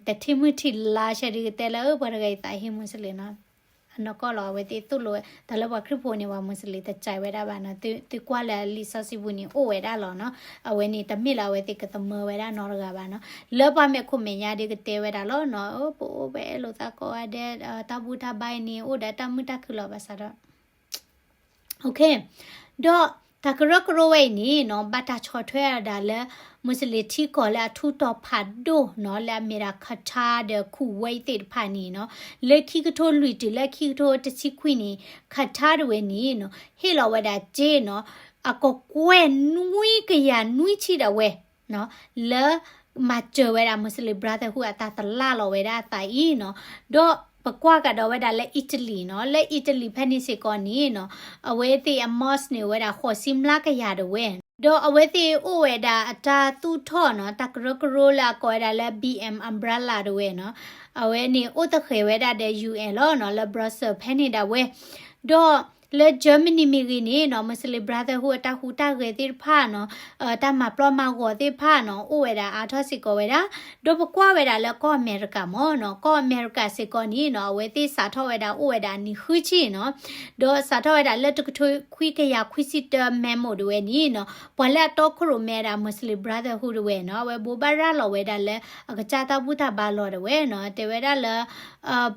တထံၣ်မုၢ်ထံၣ်လါဆဲးဒ်ကတဲလၢ ပှၤတဂၤအံၤသးဟ့ Muslim နီၤ. အနီၢ်ကီၢ်လီၤ အဝဲသ့ၣ်သိၣ်လိဝဲ တၢ်လၢပှၤခရံာ်ဖိန့ၣ် ပှၤ Muslim တစဲးဝဲဒၣ်ဘၣ်နီၤ, သုကွၢ်လၢလံာ်စီဆှံပူၤန့ၣ် အိၣ်ဝဲဒၣ်လီၤနီၤ, အဝဲန့ၣ်တမ့ၢ်လၢအဝဲသ့ၣ်ကသမၢဝဲဒၣ်နီတဂၤဘၣ်နီၤ, လၢပှၤမဲာ်ခိၣ်မဲာ်ညါဒ်ကတဲဝဲဒၣ်လီၤနီၤ, ပအိၣ်ပအဲၣ်လိာ်သးကိးဂၤဒဲး တၢ်ဘူၣ်တၢ်ဘါအံၤန့ၣ် အိၣ်ဒီးတၢ်မုာ်တၢ်ခုၣ်လီၤဘၣ်ဆၣ်ဒီး ဒီးတၢ်ကရၢကရိဝဲအံၤန့ၣ်နီၤ ဘၣ်တၢ်ဆီၣ်ထွဲအီၤဒၣ်လၢ Muslim ထံကီၢ်လၢအထူးတီၤဖးဒိၣ်နီၤ လၢအမ့ၢ်ဒၣ် Qatar ဒီး Kuwait သ့ၣ်တဖၣ်န့ၣ်နီၤ, လၢခံကထိလွံၢ်တုၤလၢခံကထိတဆံခွံန့ၣ် Qatar တဝဲန့ၣ်နီၤ ဟ့ၣ်လီၤဝဲဒၣ်စ့နီၤ အကကွဲၢ်နွံကယၤနွံဆံဒၣ်ဝဲ လၢမၤစၢၤဝဲဒၣ် Muslim Brotherhood အတၢ်တလၢ်လီၤဝဲဒၣ်အသးအံၤနီၤ, ဒီးပကွၢ်ကဒီးဝဲဒၣ်လၢ Italy နီၤ, လၢ Italy ဖဲန့ၣ်စ့ၢ်ကီးန့ၣ်နီၤ, အဝဲသ့ၣ်အ mosque န့ၣ် အိၣ်ဝဲဒၣ်ဃိးဆံမျးကယၤဒၣ်ဝဲ ဒီးအဝဲသ့ၣ်အိၣ်ဝဲဒၣ်အတၢ်သူၣ်ထီၣ်နီၤ တၢ်ကရၢကရိလၢအကိးဝဲဒၣ်လၢ B M Umbrella တဝဲနီၤ, အဝဲန့ၣ်အိၣ်သဃဲၤဝဲဒၣ်ဒီး U N လီၤနီၤ လၢ Brussels ဖဲန့ၣ်ဒၣ်ဝဲ, ဒီးလၢ Germany မ့ၢ်ဂ့ၤန့ၣ်နီၤ Muslim Brotherhood အတၢ်ဟူးတၢ်ဂဲၤသ့ၣ်တဖၣ်နီၤ, တၢ်မၤပျီမၤဂီၤသ့ၣ်တဖၣ်နီၤ အိၣ်ဝဲဒၣ်အါထီၣ်စ့ၢ်ကီးဝဲဒၣ်, ဒီးပကွၢ်ဝဲဒၣ်လၢကီၢ်အမဲရကၤမ့ၢ်နီၤ, ကီၢ်အမဲရကၤစ့ၢ်ကီးန့ၣ်နီၤ အဝဲသ့ၣ်စးထီၣ်ဝဲဒၣ်အိၣ်ဝဲဒၣ်နံၣ်ဃုဆံနီၤ, ဒီးစးထီၣ်ဝဲဒၣ်လၢတကထိခွံကယၤခွံဆံတၢ memo တဝဲန့ၣ်နီၤ ပှၤလၢအတီခိၣ်ရိၣ်မဲဒၣ် Muslim Brotherhood တဝဲနီၤ အဝဲဘိးဘၣ်ရၤလီၤဝဲဒၣ်လၢအကစၢ်တၢ်ဘူၣ်တၢ်ဘါလီၤတဝဲနီၤ တဲဝဲဒၣ်လၢ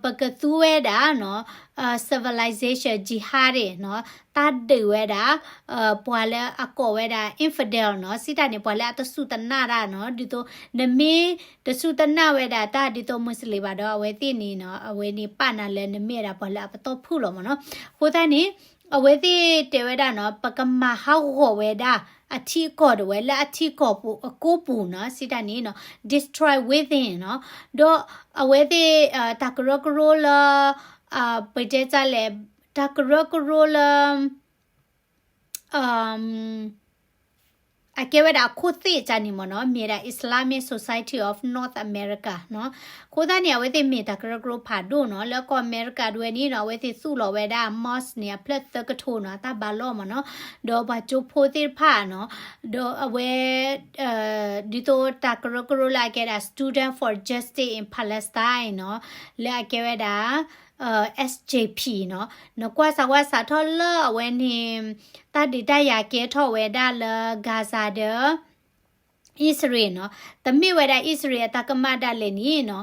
ပကသူဝဲဒၣ်နီၤ civilization jihad နီၤ တၢ်ဒုးဝဲဒၣ် ပှၤလၢအကိးဝဲဒၣ် infidel နီၤ စံးတၢ်န့ၣ် ပှၤလၢအတစူၢ်တနာ်တၢ်နီၤ ဒ်သိး နမ့ၢ်တစူၢ်တနာ်ဝဲဒၣ်တၢ်ဒ်သိး Muslim ဘၣ်ဒီး အဝဲသ့ၣ်န့ၣ်နီၤ အဝဲန့ၣ်ပာ်နၤလၢနမ့ၢ်ဝဲဒၣ်ပှၤလၢအပတီၢ်ဖုၣ်လီၤမ့ၢ်နီၤ, အဃိသတးန့ၣ် အဝဲသ့ၣ်တဲဝဲဒၣ်နီၤ ပကမၤဟးဂီၤဝဲဒၣ် အထံအကီၢ်တဝဲ လၢအထံအကီၢ်ပူၤအကိပူၤနီၤ စံးတၢ်န့ၣ်နီၤ destroy within နီၤ, ဒီးအဝဲသ့ၣ် တၢ်ကရၢကရိလၢ ပတဲတၢ်လဲၣ် တၢ်ကရၢကရိလၢ အကဲဝဲဒၣ်အခိၣ်သ့ၣ်တၢ်န့ၣ်မ့ၢ်နီၤ မ့ၢ်ဒၣ် Islamic Society of North America နီၤ, အဃိသတးန့ၣ် အဝဲသ့ၣ်မ့ၢ်တၢ်ကရၢကရိဖးဒိၣ်နီၤ လၢကီၢ်အမဲရကၤတဝဲန့ၣ်နီၤ အဝဲသ့ၣ်သူၣ်လီၤဝဲဒၣ် mosque န့ၣ် အဖျၢၣ်သၢကထိနီၤ တၢ်ဘါလီၢ်မ့ၢ်နီၤ, ဒီးပှၤကၠိဖိသ့ၣ်တဖၣ်နီၤ, ဒီးအဝဲ ဒ်သိးတၢ်ကရၢကရိလၢအကဲဒၣ် Student for Justice in Palestine နီၤ, လၢအကဲဝဲဒၣ် S J P နီၤ, နကွၢ်စးဝါစးထီၣ်လၢအဝဲန့ၣ် တၢ်ဒုးတၢ်ယၤကဲထီၣ်ဝဲဒၣ်လၢ Gaza ဒီး အံၣ်စရ့လးနီၤ, တမ့ၢ်ဝဲဒၣ်အံၣ်စရ့လး အတၢ်ကမၣ်ဒၣ်လဲာ်န့ၣ်နီၤ,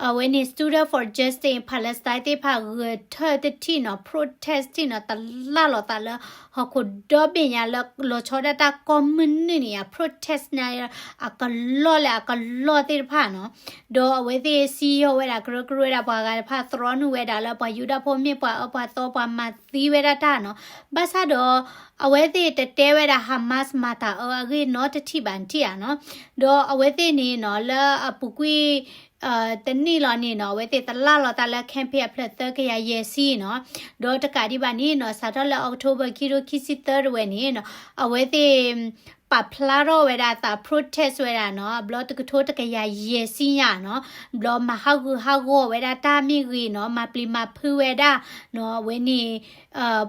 အဝဲန့ၣ် Student for Justice in Palestine သ့ၣ်တဖၣ်ဂဲၤထၢၣ်တထံၣ်နီၤ protest ထံၣ်နီၤ တလၢ်လီၤသးလၢ ဟီၣ်ခိၣ်ဒီဘ့ၣ်ညါလၢ လီၤဆီဒၣ်တၢ်ကီၢ်မုၢ်နုာ်န့ၣ် အ protest န့ၣ် အကလီၢ်လၢအကလီၢ်သ့ၣ်တဖၣ်နီၤ, ဒီးအဝဲသ့ၣ်စံၣ်ညီၣ်ဝဲဒၣ် ကရၢကရိဝဲဒၣ်ပှၤဂၤတဖၣ် သရီနုာ်ဝဲဒၣ်လၢပှၤယူဒၤဖိမ့ၢ်ပှၤအၢပှၤသီ ပှၤမၤသံဝဲဒၣ်တၢ်နီၤ, ဘၣ်ဆၣ်ဒီး အဝဲသ့ၣ်တတဲဝဲဒၣ် Hamas မၤတၢ်အၢအဂ့ၢ်နီတထံၣ်ဘၣ်နထံၣ်ဧါနီၤ, ဒီးအဝဲသ့ၣ်န့ၣ်နီၤ လၢအပူၤကွံာ် တနံၣ်လီၤန့ၣ်နီၤ အဝဲသ့ၣ်တလၢ်လီၤသးလၢ campaign အဖျၢၣ်သၢကယၤယဲၢ်ဆံနီၤ, ဒီးတကးဒံးဘၣ်န့ၣ်နီၤ စးထီၣ်လၢ October ခံထိခံဆံသၢတဝဲန့ၣ်နီၤ အဝဲသ့ၣ် ပာ်ဖျါထီၣ်ဝဲဒၣ်အသး protest ဝဲဒၣ်နီၤ ဘျီတကထိတကယၤယဲၢ်ဆံညါနီၤ, ဘျီမၤဟးဂူာ်ဟးဂီၤဝဲဒၣ်တၢ်မ့ၢ်ဂ့ၤနီၤ မၤပျံၤမၤဖုးဝဲဒၣ်နီၤ အဝဲန့ၣ်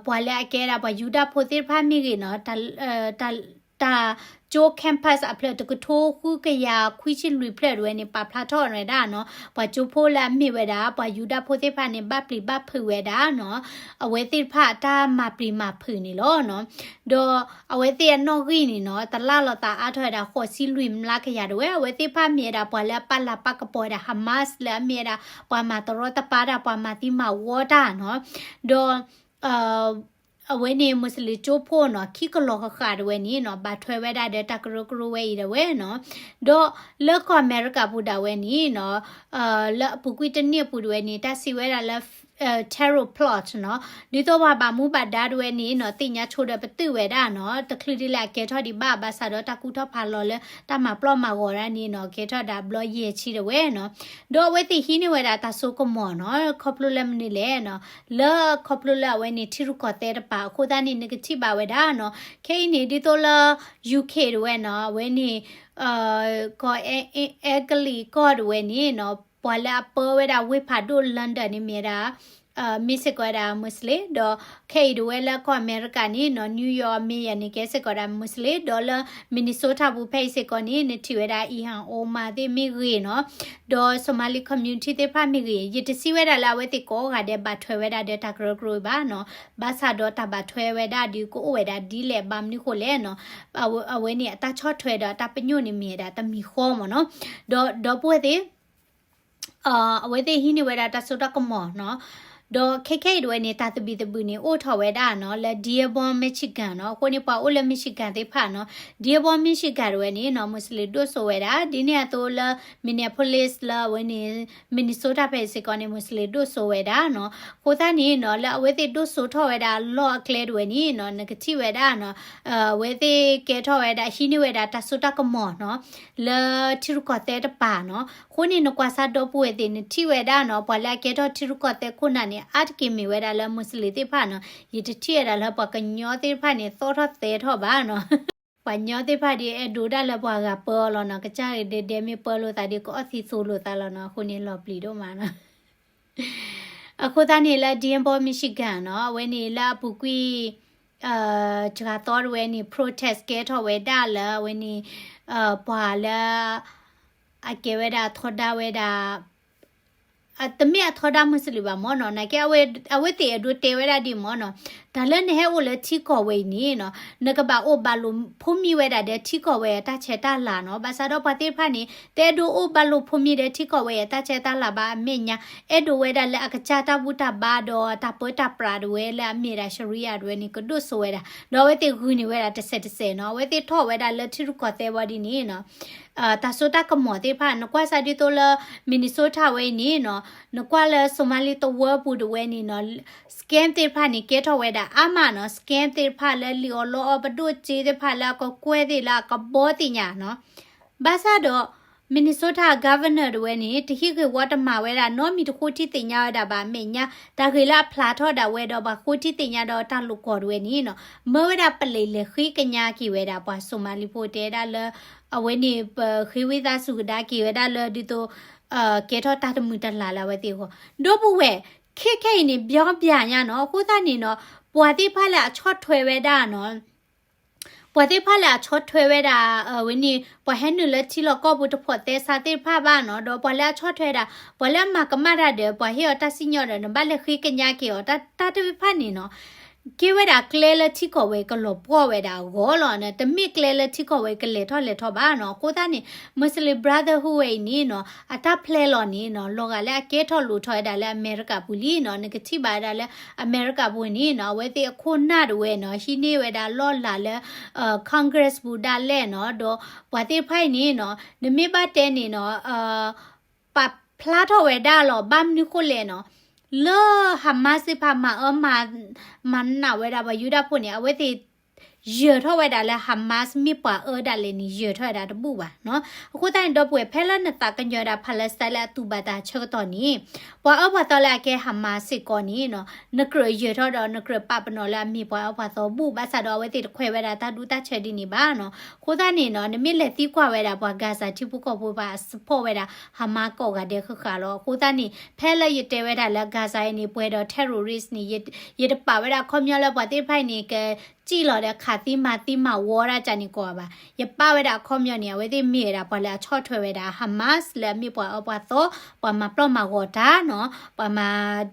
ပှၤလၢအကဲဒၣ်ပှၤယူဒၤဖိသ့ၣ်တဖၣ်မ့ၢ်ဂ့ၤနီၤ တၢ် တၢ်ကၠိ campus အဖျၢၣ်တကထိဃုကယၤခွံဆံလွံၢ်ဖျၢၣ်တဝဲန့ၣ် ပာ်ဖျါထီၣ်ဝဲဒၣ်နီၤ ပှၤကၠိဖိလၢအမ့ၢ်ဝဲဒၣ် ပှၤယူဒၤဖိသ့ၣ်တဖၣ်န့ၣ် ဘၣ်ပျံၤဘၣ်ဖုးဝဲဒၣ်နီၤ အဝဲသ့ၣ်တဖၣ်အတၢ်မၤပျံၤမၤဖုးန့ၣ်လီၤနီၤ. ဒီးအဝဲသ့ၣ်အနီၣ်ဂံၢ်န့ၣ်နီၤ တလၢ်လီၤသးအါထီၣ်ဝဲဒၣ်ဃိးဆံလွံၢ်မျးကယၤတဝဲ အဝဲသ့ၣ်တဖၣ်မ့ၢ်ဝဲဒၣ်ပှၤလၢအပာ်လၤပာ်ကပီၤဝဲဒၣ် Hamas လၢအမ့ၢ်ဝဲဒၣ် ပှၤမၤတရီတပါတၢ် ပှၤမၤသံမၤဝီတၢ်နီၤ. ဒီး အဝဲန့ၣ် Muslim ကၠိဖိနီၤ ခံကလီၤဃၣ်ဃၣ်တဝဲန့ၣ်နီၤ ဘၣ်ထွဲဝဲဒၣ်ဒီးတၢ်ကရၢကရိဝဲအံၤဒၣ်ဝဲနီၤ. ဒီးလၢကီၢ်အမဲရကၤပူၤဒၣ်ဝဲန့ၣ်နီၤ လၢအပူၤကွံာ်တနံၣ်အပူၤတဝဲန့ၣ် တၢ်စံးဝဲဒၣ်လၢ terror plot နီၤ ဒ်သိးပှၤဘၣ်မူဘၣ်ဒါတဝဲန့ၣ်နီၤ သ့ၣ်ညါဆိဒီးပတုာ်ဝဲဒၣ်နီၤ တချုးဒ်လဲၣ်အကဲထီၣ်ဒံးဘၣ် ဘၣ်ဆၣ်ဒီးတၢ်ကူၣ်ထီၣ်ဖးလီၤလၢတၢ်မၤပျီမၤဂီၤဒၣ်န့ၣ်နီၤ ကဲထီၣ်ဒၣ်ဘျီယဲၢ်ဆံတဝဲနီၤ. ဒီးအဝဲသ့ၣ်ဟံးန့ၢ်ဝဲဒၣ်တၢ်စိကမီၤနီၤ ခီဖျိလၢမနုၤလဲၣ်နီၤ လၢခီဖျိလၢအဝဲန့ၣ် ထံရူၢ်ကီၢ်သဲးတပၤအဃိသတးန့ၣ် နကထံၣ်ဘၣ်ဝဲဒၣ်နီၤ ခဲအံၤန့ၣ် ဒ်သိးလၢ U K တဝဲနီၤ အဝဲန့ၣ် ကီၢ်အဲကလံးကီၢ် တဝဲန့ၣ်နီၤ ပှၤလၢအပၢဝဲဒၣ်ဝ့ၢ်ဖးဒိၣ် London န့ၣ်မ့ၢ်ဝဲဒၣ် မ့ၢ်စ့ၢ်ကီးဝဲဒၣ် Muslim ဒီးခဲအံၤတဝဲလၢကီၢ်အမဲရကၤန့ၣ်နီၤ New York mayor န့ၣ် ကဲစ့ၢ်ကီးဝဲဒၣ် Muslim ဒီးလၢ Minnesota ပူၤဖဲအံၤစ့ၢ်ကီးန့ၣ် နထံၣ်ဝဲဒၣ် Ilhan Omar သ့ၣ်မ့ၢ်ဂ့ၤနီၤ ဒီး Somali community သ့ၣ်တဖၣ်မ့ၢ်ဂ့ၤ ယတစံးဝဲဒၣ်လၢအဝဲသ့ၣ်ကိးဂၤဒဲး ဘၣ်ထွဲဝဲဒၣ်ဒီးတၢ်ကရၢကရိဘၣ်နီၤ ဘၣ်ဆၣ်ဒီးတၢ်ဘၣ်ထွဲဝဲဒၣ်ဒုးကအိၣ်ဝဲဒၣ်ဒ်လဲၣ် ဘၣ်မနုၤဃိလဲၣ်နီၤ အဝဲန့ၣ်အတၢ်ဆီၣ်ထွဲဒီးအတၢ်ပညိၣ်န့ၣ်မ့ၢ်ဝဲဒၣ်တမံၤဃီမ့ၢ်နီၤ ဒီးဒီပုၢ်ဝဲၢ်သ့ၣ် အဝဲသ့ၣ်ဟံးန့ၢ်ဝဲဒၣ်တၢ်စိတၢ်ကမီၤနီၤ ဒီးခဲခဲအံၤတဝဲန့ၣ် တၢ်သဘံၣ်သဘုၣ်န့ၣ် အိၣ်ထီၣ်ဝဲဒၣ်နီၤ လၢ Dearborn Michigan နီၤ အဃိန့ၣ် ပှၤအိၣ်လၢ Michigan သ့ၣ်တဖၣ်နီၤ Dearborn Michigan တဝဲန့ၣ်နီၤ Muslim ဒိၣ်စိဝဲဒၣ် ဒ်န့ၣ်အသိးလၢ Minneapolis လၢအဝဲန့ၣ် Minnesota ဖဲအံၤစ့ၢ်ကီးန့ၣ် Muslim ဒိၣ်စိဝဲဒၣ်နီၤ အဃိသတးန့ၣ်နီၤ လၢအဝဲသ့ၣ်ဒိၣ်စိထီၣ်ဝဲဒၣ်အလီၢ်အကျဲတဝဲန့ၣ်နီၤ နကထံၣ်ဝဲဒၣ်နီၤ အဝဲသ့ၣ်ကဲထီၣ်ဝဲဒၣ် ဟံးန့ၢ်ဝဲဒၣ်တၢ်စိတၢ်ကမီၤနီၤ လၢထံရူၢ်ကီၢ်သဲးတပၤနီၤ အဃိန့ၣ် နကွၢ်စၢ်ဒီပုၢ်ဝဲၢ်သ့ၣ် နထံၣ်ဝဲဒၣ်နီၤ ပှၤလၢအကဲထီၣ်ထံရူၢ်ကီၢ်သဲးခိၣ်နၢ်န့ၣ် အါတက့ၢ်မ့ၢ်ဝဲဒၣ်လၢ Muslim သ့ၣ်တဖၣ်နီၤ ယတထံၣ်ဝဲဒၣ်လၢပှၤကညီသ့ၣ်တဖၣ်န့ၣ် သီၣ်ထီၣ်သဲထီၣ်ဘၣ်နီၤ ပှၤကညီသ့ၣ်တဖၣ်ဒီး အဲၣ်ဒိးဒၣ်လၢပှၤဂၤပၢအီၤလီၤနီၤ, ကစၢ်ဂ့ၤဒဲဒဲမ့ၢ်ပၢလိာ်သးဒီး ကအီၣ်သံသိလိာ်သးလီၤနီၤ, အဃိန့ၣ်လီၤပျံၤဒိၣ်မးနီၤ. အဃိသတးန့ၣ်လၢ Dearborn Michigan နီၤ, အဝဲန့ၣ်လၢအပူၤကွံာ် စှၤသီတဝဲန့ၣ် protest ကဲထီၣ်ဝဲဒၣ်လၢအဝဲန့ၣ် ပှၤလၢ အကဲဝဲဒၣ်ထီဒါဝဲဒၣ် တမ့ၢ်အထီဒါ Muslim ဘၣ်မၢ်နီၤ, နာ်က့ အဝဲသ့ၣ်အဲၣ်ဒိးတဲဝဲဒၣ်ဒ်မၢ်နီၤ, တၢ်လၢနဟဲအိၣ်လၢထံကီၢ်ဝဲအံၤန့ၣ်နီၤ, နကဘၣ်အိၣ်ဘၣ်လိာ်ဖိမံဝဲဒၣ်ဒီးထံကီၢ်ဝဲအတၢ်ဆဲးတၢ်လၤနီၤ, ဘၣ်ဆၣ်ဒီးပှၤသ့ၣ်တဖၣ်န့ၣ် တအဲၣ်ဒိးအိၣ်ဘၣ်လိာ်ဖိမံဒီးထံကီၢ်ဝဲအတၢ်ဆဲးတၢ်လၤဘၣ်, အမဲာ်ညါ အဲၣ်ဒိးဝဲဒၣ်လၢအကစၢ်တၢ်ဘူၣ်တၢ်ဘါဒီးတၢ်ပၢတၢ်ပြးတဝဲလၢအမ့ၢ်ဒၣ် Sharia တဝဲန့ၣ် ကဒိၣ်စိဝဲဒၣ်, ဒီးအဝဲသ့ၣ်ဂုာ်န့ၢ်ဝဲဒၣ်တစဲးတစဲးနီၤ, အဝဲသ့ၣ်ထီၣ်ဝဲဒၣ်လၢထံရူၢ်ကီၢ်သဲးဘီဒ်န့ၣ်နီၤ တၢ်စိတၢ်ကမီၤသ့ၣ်တဖၣ် နကွၢ်စၢ်ဒ်သိးလၢ Minnesota ဝဲအံၤန့ၣ်နီၤ, နကွၢ်လၢ Somali သဝီပူၤတဝဲန့ၣ်နီၤ, scam သ့ၣ်တဖၣ်န့ၣ် ကဲထီၣ်ဝဲဒၣ်အါမးနီၤ, scam သ့ၣ်တဖၣ်လၢလံၣ်အီၣ်လီအီၣ် ပဒိၣ်စ့သ့ၣ်တဖၣ်လၢအကကွဲၢ်သ့ၣ်လၢအကဘီသ့ၣ်ညါနီၤ, ဘၣ်ဆၣ်ဒီး Minnesota Governor တဝဲန့ၣ် တဟံးဂ့ၢ်ဝီတမၤဝဲဒၣ် နီတမံၤတဃိထံသ့ၣ်ညါဝဲဒၣ်ဘၣ် အမဲာ်ညါ တၢ်ဂ့ၢ်လၢအဖျါထီၣ်ဒၣ်ဝဲဒီးပှၤဃိထံသ့ၣ်ညါဒီးတၢ်လိာ်ကွီၢ်တဝဲန့ၣ်နီၤ, မၢဝဲဒၣ်ပလံးလဲၤဃ့ကညးက့ၤဝဲဒၣ်ပှၤ Somali ဖိတဲဒၣ်လၢ အဝဲန့ၣ် ပဃ့ဝံသးစူၤကဒါက့ၤဝဲဒၣ်လၢဒ်သိး ကဲထီၣ်တၢ်တမုာ်တလၤလၢအဝဲသ့ၣ်အဂီၢ်, ဒီပုၢ်ဝဲၢ် ခဲခဲအံၤန့ၣ် ဘျီဘျါညါနီၤ, အဃိသတးန့ၣ်နီၤ, ပှၤသ့ၣ်တဖၣ်လၢအဆီၣ်ထွဲဝဲဒၣ်နီၤ ပှၤသ့ၣ်တဖၣ်လၢအဆီၣ်ထွဲဝဲဒၣ် အဝဲန့ၣ် ပှၤဟဲနုာ်လၢထံလီၢ်ကီၢ်ပူၤတဖိးသဲစးသ့ၣ်တဖၣ်ဘၣ်နီၤ, ဒီးပှၤလၢအဆီၣ်ထွဲဒၣ် ပှၤလၢအမၤကမၣ်တၢ်ဒီး ပှၤဟ့ၣ်အီၤတၢ်စံၣ်ညီၣ်ဒီး နဘၣ်လဲၤဃ့ကညးက့ၤအီၤ တၢ်တၢ်တဖၣ်န့ၣ်နီၤ ကဲဝဲဒၣ်ကျဲလၢထံကီၢ်ဝဲကလီၤပှီၢ်ဝဲဒၣ်အဂီၢ်လီၤ, တမ့ၢ်ကျဲလၢထံကီၢ်ဝဲကလဲၤထီၣ်လဲၤထီဘၣ်နီၤ, အဃိသတးန့ၣ် Muslim Brotherhood ဝဲအံၤန့ၣ်နီၤ အတၢ်ဖျဲလီၤန့ၣ်နီၤ လီၤဂာ်လၢအကဲထီၣ်လိာ်ထီၣ်ဝဲဒၣ်လၢအမဲရကၤပူၤလံနီၤ, နကထံၣ်ဘၣ်ဝဲဒၣ်လၢအမဲရကၤပူၤန့ၣ်နီၤ အဝဲသ့ၣ်အခိၣ်နၢ်တဝဲနီၤ ဟံးန့ၢ်ဝဲဒၣ်လီၢ်လၤလၢ Congress ပူၤဒၣ်လဲာ်နီၤ, ဒီးပှၤသ့ၣ်တဖၣ်အံၤန့ၣ်နီၤ နမ့ၢ်ဘၣ်တဲန့ၣ်နီၤ ပာ်ဖျါထီၣ်ဝဲဒၣ်လီၤ, ဘၣ်မနုၤဃိလဲၣ်နီၤ, လၢ Hamas သ့ၣ်တဖၣ်မၤအၢမၤ မၤနးဝဲဒၣ်ပှၤယူဒၤဖိန့ၣ် အဝဲသ့ၣ် ယၢၤထီၣ်ဝဲဒၣ်လၢ Hamas မ့ၢ်ပှၤအၢဒၣ်လဲာ်န့ၣ် ယၢၤထီၣ်ဝဲဒၣ်တဘူၣ်ဘၣ်နီၤ, အဃိသတးန့ၣ် ဒီပုၢ်ဝဲၢ် ဖဲလၢနသးကညီၤဝဲဒၣ် Palestine လၢအတူၢ်ဘၣ်တၢ်ဆၢကတီၢ်န့ၣ် ပှၤအၢပှၤသီလၢအကဲ Hamas စ့ၢ်ကီးန့ၣ်နီၤ နကြၢးယၢၤထီၣ်ဒီး နကြၢးပာ်ပနီၣ်လၢအမ့ၢ်ပှၤအၢပှၤသီဘူၣ်, ဘၣ်ဆၣ်ဒီးအဝဲသ့ၣ်တခွဲးဝဲဒၣ်တၢ်ဒူတၢ်ဆၢဒ်န့ၣ်ဘၣ်နီၤ, အဃိသတးန့ၣ်နီၤ နမ့ၢ်လဲၤသံကွၢ်ဝဲဒၣ်ပှၤ Gaza ထံဖိကီၢ်ဖိဘၣ် အ support ဝဲဒၣ် Hamas ကိးဂၤဒဲးဃၣ်ဃၣ်လီၤ, အဃိသတးန့ၣ် ဖဲလၢယတဲဝဲဒၣ်လၢ Gaza အံၤန့ၣ် ပှဲၤဒီး terrorist န့ၣ် ယတပာ်ဝဲဒၣ်အခီပညီလၢပှၤသ့ၣ်တဖၣ်အံၤန့ၣ် ကစံၣ်လီၤဒီးခးသံမၤသံမၤဝီဒၣ်ကန့ၣ်ကိးဂၤဘၣ်, ယပာ်ဝဲဒၣ်အခီပညီန့ၣ် အဝဲသ့ၣ်မ့ၢ်ဝဲဒၣ်ပှၤလၢအဆီၣ်ထွဲဝဲဒၣ် Hamas လၢအမ့ၢ်ပှၤအၢပှၤသီ, ပှၤမၤပျီၢ်မၤဂီၤတၢ်နီၤ, ပှၤမ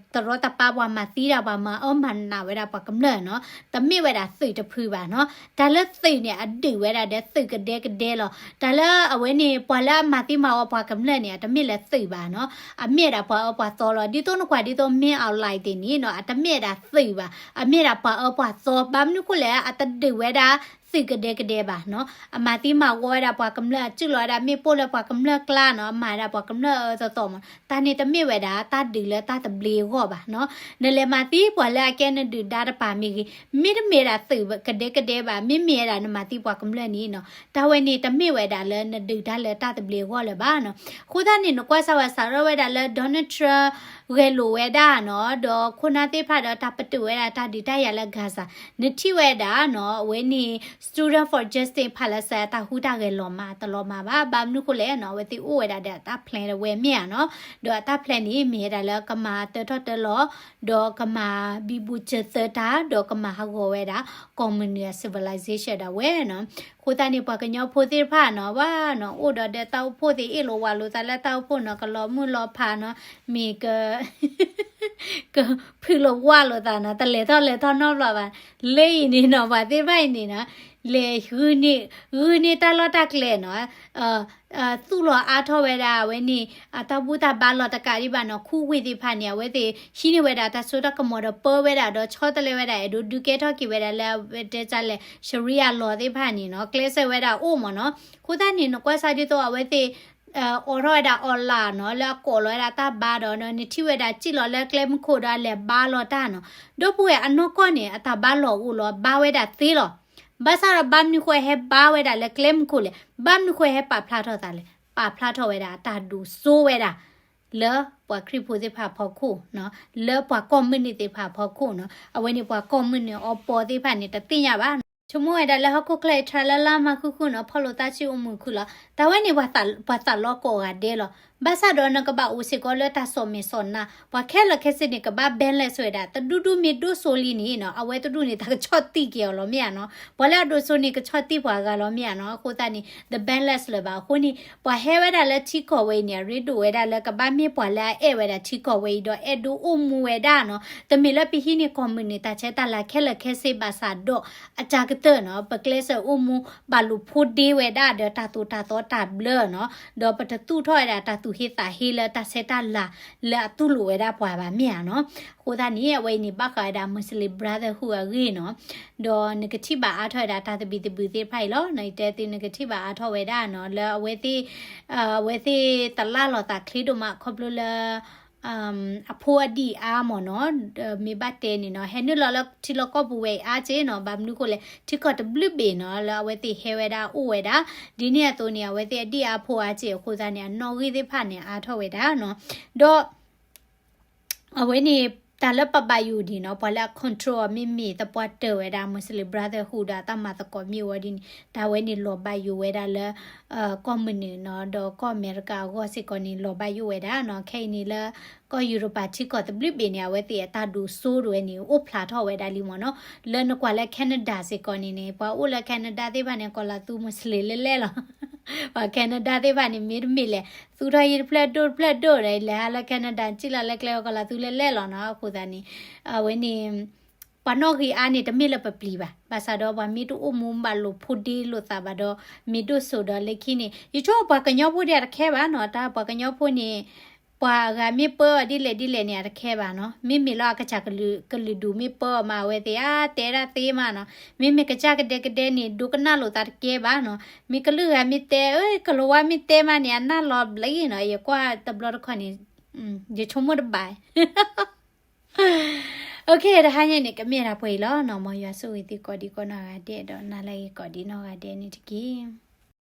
ၤတရီတပါ ပှၤမၤသံတၢ် ပှၤမၤအၢမၤနးဝဲဒၣ်ပှၤကမျၢၢ်နီၤ, တမ့ၢ်ဝဲဒၣ်သုးတဖုဘၣ်နီၤ, တၢ်လၢသုးန့ၣ် အဒုးဝဲဒၣ်ဒီးသုးကဒဲကဒဲလီၤ, တၢ်လၢအဝဲန့ၣ် ပှၤလၢအမၤသံမၤဝီပှၤကမျၢၢ်န့ၣ် အတမ့ၢ်လၢသုးဘၣ်နီၤ, အမ့ၢ်ဝဲဒၣ်ပှၤအၢပှၤသီလီၤ, ဒ်သိးနကွၢ်ဒ်သိး မင်းအောင်လှိုင် သ့ၣ်န့ၣ်နီၤ အတမ့ၢ်ဝဲဒၣ်သုးဘၣ်, အမ့ၢ်ဝဲဒၣ်ပှၤအၢပှၤသီ, ဘၣ်မနုၤဃိလဲၣ် အတဒုးဝဲဒၣ်သုးကဒဲကဒဲဘၣ်နီၤ, အမၤသံမၤဝီဝဲဒၣ်ပှၤကမျၢၢ် အစူၢ်လီၤဝဲဒၣ်မ့ၣ်ပိၢ်လၢပှၤကမျၢၢ်ကျါနီၤ, အမၤဝဲဒၣ်ပှၤကမျၢၢ်အၢသီသီမး, တၢ်န့ၣ်တမ့ၢ်ဝဲဒၣ်တၢ်ဒုးလၢတၢ်သဘျ့အဂီၢ်ဘၣ်နီၤ, နလဲၤမၤသံပှၤလၢအကဲနဒုၣ်ဒါတပၤမ့ၢ်ဂ့ၤ, မ့တမ့ၢ်ဒၣ်သုးကဒဲကဒဲဘၣ်, မ့မ့ၢ်ဝဲဒၣ်နမၤသံပှၤကမျၢၢ်န့ၣ်နီၤ, တၢ်ဝဲန့ၣ်တမ့ၢ်ဝဲဒၣ်လၢနဒုးတၢ်လၢတၢ်သဘျ့အဂီၢ်လၢၤဘၣ်နီၤ, အဃိသတးန့ၣ် နကွၢ်စၢ်ဝဲစးထီၣ်ဝဲဒၣ်လၢ Donald Trump ဂဲၤလိာ်ဝဲဒၣ်နီၤ, ဒီးခိၣ်နၢ်သ့ၣ်တဖၣ်ဒီးတၢ်ပတုာ်ဝဲဒၣ်တၢ်ဒုးတၢ်ယၤလၢ Gaza, နထံၣ်ဝဲဒၣ်နီၤ, အဝဲန့ၣ် Students for Justice Palestine အတၢ်ဟူးတၢ်ဂဲၤလီၤမးတလီၤမးဘၣ်, ဘၣ်မနုၤဃိလဲၣ်နီၤ, အဝဲသ့ၣ်အိၣ်ဝဲဒၣ်ဒီးအတၢ် plan တဝဲမ့ၢ်ဧါနီၤ, ဒီးအတၢ် plan န့ၣ် မ့ၢ်ဝဲဒၣ်လၢကမၤတၢထီၣ်တၢလီၤ, ဒီးကမၤဘံဘူစၢၤသၢတၢ်, ဒီးကမၤဟးဂီၤဝဲဒၣ် ကီၢ်မုၢ်နုာ်အ civilization ဒၣ်ဝဲနီၤ, အဃိသတးန့ၣ် ပှၤကညီဖိသ့ၣ်တဖၣ်နီၤ, ဝဲနီၤ အိၣ်ဒီးဒီးတၢ်အိၣ်ဖှိၣ်သ့ၣ် အ့ၣ်လိာ်ဝးလိာ်သးလၢတၢ်အိၣ်ဖှိၣ်နီၤ, ကလီၤမုၢ်လီၤဖးနီၤ, မ့ၢ်က ကဖုးလိာ်ဝးလိာ်သးနီၤ, တလဲၤထီၣ်လဲၤထီၣ်နီတဘျီဘၣ်, လၢအံၤန့ၣ်နီၤ, ပှၤသ့ၣ်တဖၣ်အံၤန့ၣ်နီၤ, လဲၤဂုာ်န့ၢ် ဂုာ်န့ၢ်တၢ်လီၢ်တၢ်ကျဲနီၤ, သူၣ်လီၤအါထီၣ်ဝဲဒၣ်အဝဲန့ၣ် အတၢ်ဘူၣ်တၢ်ဘါလီၤတကးဒံးဘၣ်နီၤ, ခူဝ့ၢ်သ့ၣ်တဖၣ်န့ၣ် အဝဲသ့ၣ်ဟံးန့ၢ်ဝဲဒၣ်တၢ်စိတၢ်ကမီၤဒီးပၢဝဲဒၣ်ဒီးဆီတလဲဝဲဒၣ် အဲၣ်ဒိးဒုးကဲထီၣ်က့ၤဝဲဒၣ်လၢအဝဲတဲတၢ်လဲၣ် Sharia law သ့ၣ်တဖၣ်န့ၣ်နီၤ, ကျဲးစၢးဝဲဒၣ်အိၣ်မးနီၤ, အဃိသတးန့ၣ် နကွၢ်စၢ်ဒ်သိးအဝဲသ့ၣ် အိးထီၣ်ဝဲဒၣ်အီၤလၢ်နီၤ, လၢအကိးလီၤဝဲဒၣ်တၢ်ဘါဒီး နထံၣ်ဝဲဒၣ်စံၣ်လီၤလၢကျဲမုၢ်ခိၣ်ဒီးအလဲၤဘါလီၤတၢ်နီၤ, ဒီပုၢ်ဝဲၢ်အနီၢ်ကီၢ်န့ၣ် အတၢ်ဘါလီၢ်အိၣ်လီၤ, ဘါဝဲဒၣ်သ့လီၤ, ဘၣ်ဆၣ်ဒီးဘၣ်မနုၤဃိဟဲဘါဝဲဒၣ်လၢကျဲမုၢ်ခိၣ်လဲၣ်, ဘၣ်မနုၤဃိဟဲပာ်ဖျါထီၣ်သးလဲၣ်, ပာ်ဖျါထီၣ်ဝဲဒၣ်အတၢ်ဒိၣ်စိဝဲဒၣ် လၢပှၤခရံာ်ဖိသ့ၣ်တဖၣ်အဖီခိၣ်နီၤ, လၢပှၤကီၢ်မုၢ်နုာ်သ့ၣ်တဖၣ်အဖီခိၣ်နီၤ, အဝဲန့ၣ်ပှၤကီၢ်မုၢ်နုာ်အီပီသ့ၣ်တဖၣ်န့ၣ် တသ့ၣ်ညါဘၣ်နီၤ. ဆိကမိၣ်ဝဲဒၣ်လၢဟီၣ်ခိၣ်ချၢအံၤ ထြၢလၢလါမၢ်ဃုာ်ဃုာ်နီၤ ဖီၣ်လိာ်သးဆံးအိၣ်မုာ်ခုလီၤ. တၢ်ဝဲန့ၣ် ပှၤသးလီၤကိးဂၤဒဲးလီၤ. ဘၣ်ဆၣ်ဒီးနကဘၣ်အိၣ်စ့ၢ်ကီးလၢတၢ်စိာ်မဲာ်စိာ်နါ, ပှၤခဲလၢာ်ခဲဆ့န့ၣ် ကဘၣ် balance ဝဲဒၣ်, တဒူဒူမ့ၢ်ဒိၣ်စိလံန့ၣ်နီၤ အဝဲတဒူန့ၣ် တၢ်ကဆီၣ်တံၢ်က့ၤအီၤလီၤမ့ၢ်ဧါနီၤ. ပှၤလၢအဒိၣ်စိန့ၣ် ကဆီၣ်တံၢ်ပှၤဂၤလီၤမ့ၢ်ဧါနီၤ. အဃိသတးန့ၣ် တ balance လၢၤဘၣ်. အဃိန့ၣ် ပှၤဟဲဝဲဒၣ်လၢထံကီၢ်ဝဲအံၤန့ၣ် အရ့ဒိၣ်ဝဲဒၣ်လၢကဘၣ်မ့ၢ်ပှၤလၢအအဲၣ်ဝဲဒၣ်ထံကီၢ်ဝဲအံၤ ဒီးအဲၣ်ဒိးအိၣ်မူဝဲဒၣ်နီၤ. တမ့ၢ်လၢပဟံးန့ၢ်ကီၢ်မုၢ်နုာ် တၢ်ဆဲးတၢ်လၤခဲလၢာ်ခဲဆ့ဘၣ်ဆၣ်ဒီး အတၢ်ကတၢၢ်နီၤ ပကျဲးစၢးအိၣ်မူ ဘၣ်လိာ်ဖိးဒ့ဝဲဒၣ်ဒီးတၢ်သိၣ်တၢ်သီတၢ်ဘျၢနီၤ, ဒီးပတသူၣ်ထီၣ်ဝဲဒၣ်တၢ်သူၣ်ဟ့သးဟ့လၢတၢ်ဆဲးတၢ်လၤလၢအတူၢ်လိာ်ဝဲဒၣ်ပှၤဘၣ်မ့ၢ်ဧါနီၤ. အဃိသတးန့ၣ် အဝဲအံၤန့ၣ် ဘၣ်ဃးဝဲဒၣ် Muslim Brotherhood အဂ့ၢ်နီၤ, ဒီးနကထံၣ်ဘၣ်အါထီၣ်ဝဲဒၣ်တၢ်သဘံၣ်သဘုၣ်သ့ၣ်တဖၣ်အံၤလီၤ. နတဲသုနကထံၣ်ဘၣ်အါထီၣ်ဝဲဒၣ်နီၤ လၢအဝဲသ့ၣ် အဝဲသ့ၣ်တလၢ်လီၤသးချ့ဒိၣ်မး ခီဖျိလၢ အဖိအဒံၣ်အါမ့ၢ်နီၤ, မ့ၢ်ဘၣ်တဲန့ၣ်နီၤ ဟဲနုာ်လီၤလၢထံလီၢ်ကီၢ်ပူၤဝဲအံၤအါက့နီၤ, ဘၣ်မနုၤအဃိလဲၣ် ထံကီၢ်တဘျုးဘ့ၣ်နီၤ လၢအဝဲသ့ၣ်ဟဲဝဲဒၣ်အိၣ်ဝဲဒၣ်, ဒ်န့ၣ်အသိးန့ၣ် အဝဲသ့ၣ်အဒံၣ်အါဖိအါက့အဃိသတးန့ၣ် အနီၣ်ဂံၢ်သ့ၣ်တဖၣ်န့ၣ် အါထီၣ်ဝဲဒၣ်နီၤ, ဒီး အဝဲန့ၣ် တၢ်လၢပဘၣ်ယိၣ်ဒံးနီၤ ပှၤလၢအ control အီၤမ့မ့ၢ်သပှၢ်တၢၢ်ဝဲဒၣ် Muslim Brotherhood ဒီးအတၢ်မၤသကိးမ့ၢ်ဝဲဒ်န့ၣ် တၢ်ဝဲန့ၣ်လီၤဘၣ်ယိၣ်ဝဲဒၣ်လၢ ကီၢ်မုၢ်နုာ်နီၤ ဒီးကီၢ်အမဲရကၤအဂီၢ်စ့ၢ်ကီးန့ၣ် လီၤဘၣ်ယိၣ်ဝဲဒၣ်နီၤ. ခဲအံၤန့ၣ်လၢ ကီၢ်ယူရပၤထံကီၢ်တဘျုးဘ့ၣ်န့ၣ် အဝဲသ့ၣ်အတၢ်ဒိၣ်စိဒိၣ်ဝဲန့ၣ် အိၣ်ဖျါထီၣ်ဝဲဒၣ်လံမ့ၢ်နီၤ. လၢနကွၢ်လၢ Canada စ့ၢ်ကီးန့ၣ်န့ၣ် ပှၤအိၣ်လၢ Canada သ့ၣ်တဖၣ်န့ၣ် ကီၤလၤသူ Muslim လဲၣ်လဲၣ်လီၤ. ပှၤ Canada သ့ၣ်တဖၣ်န့ၣ် မ့တမ့ၢ်လဲၣ် သူၣ်ထီၣ်ယံၤတဖျၢၣ်ဒိၣ်တဖျၢၣ်ဒိၣ်ဒီး လဲၤဟးလၢ Canada စံၣ်လီၤလၢကျဲကီၤလၤသူလဲၣ်လဲၣ်လီၤနီၤ. အဃိသတးန့ၣ် အဝဲန့ၣ် ပှၤနီၣ်ဂံၢ်အါန့ၣ် တမ့ၢ်လၢပပျံၤဘၣ်. ဘၣ်ဆၣ်ဒီးပှၤမ့ၢ်တအိၣ်မူဘၣ်လိာ်ဖိးဒ့လိာ်သးဘၣ်ဒီး မ့ၢ်ဒိၣ်စိဒီးလၢခံန့ၣ် ယဆိကမိၣ်ပှၤကညီဖိဒ်အတခဲဘၣ်နီၤ. တၢ်ပှၤကညီဖိန့ၣ် ပှၤအဂၤမ့ၢ်ပၢအီၤဒ်လဲၣ်ဒ်လဲၣ်န့ၣ် အတခဲဘၣ်နီၤ. မ့မ့ၢ်လၢအကစၢ်ကလုာ်ဒူၣ်မ့ၢ်ပၢအီၤမး အဝဲသ့ၣ်အါတဲဒၣ်သ့မးနီၤ. မ့မ့ၢ်ကစၢ်ကဒဲကဒဲန့ၣ် ဒိကနၣ်လိာ်သးတကဲဘၣ်နီၤ. မ့ၢ်ကလုာ်ဂၤမ့ၢ်တဲ ကလီၤဝါမ့ၢ်တဲမးန့ၣ် အနၢ်လီၤဘျဲၣ်နီၤ. ယကွၢ်တဘျီတခီၣ်န့ၣ် ယဆိကမိၣ်တဘၣ် OK တဟါညါန့ၣ် ကမ့ၢ်ဒၣ်ပှဲၤအံၤလီၤနီၤ. မ်ယွၤဆိၣ်ဂ့ၤသုကိးဒံကိးနီၢ်ဂၤဒဲးဒီး နၤလၢအဂ့ၤကိးဒံနီၢ်ဂၤဒဲးန့ၣ်တက့ၢ်.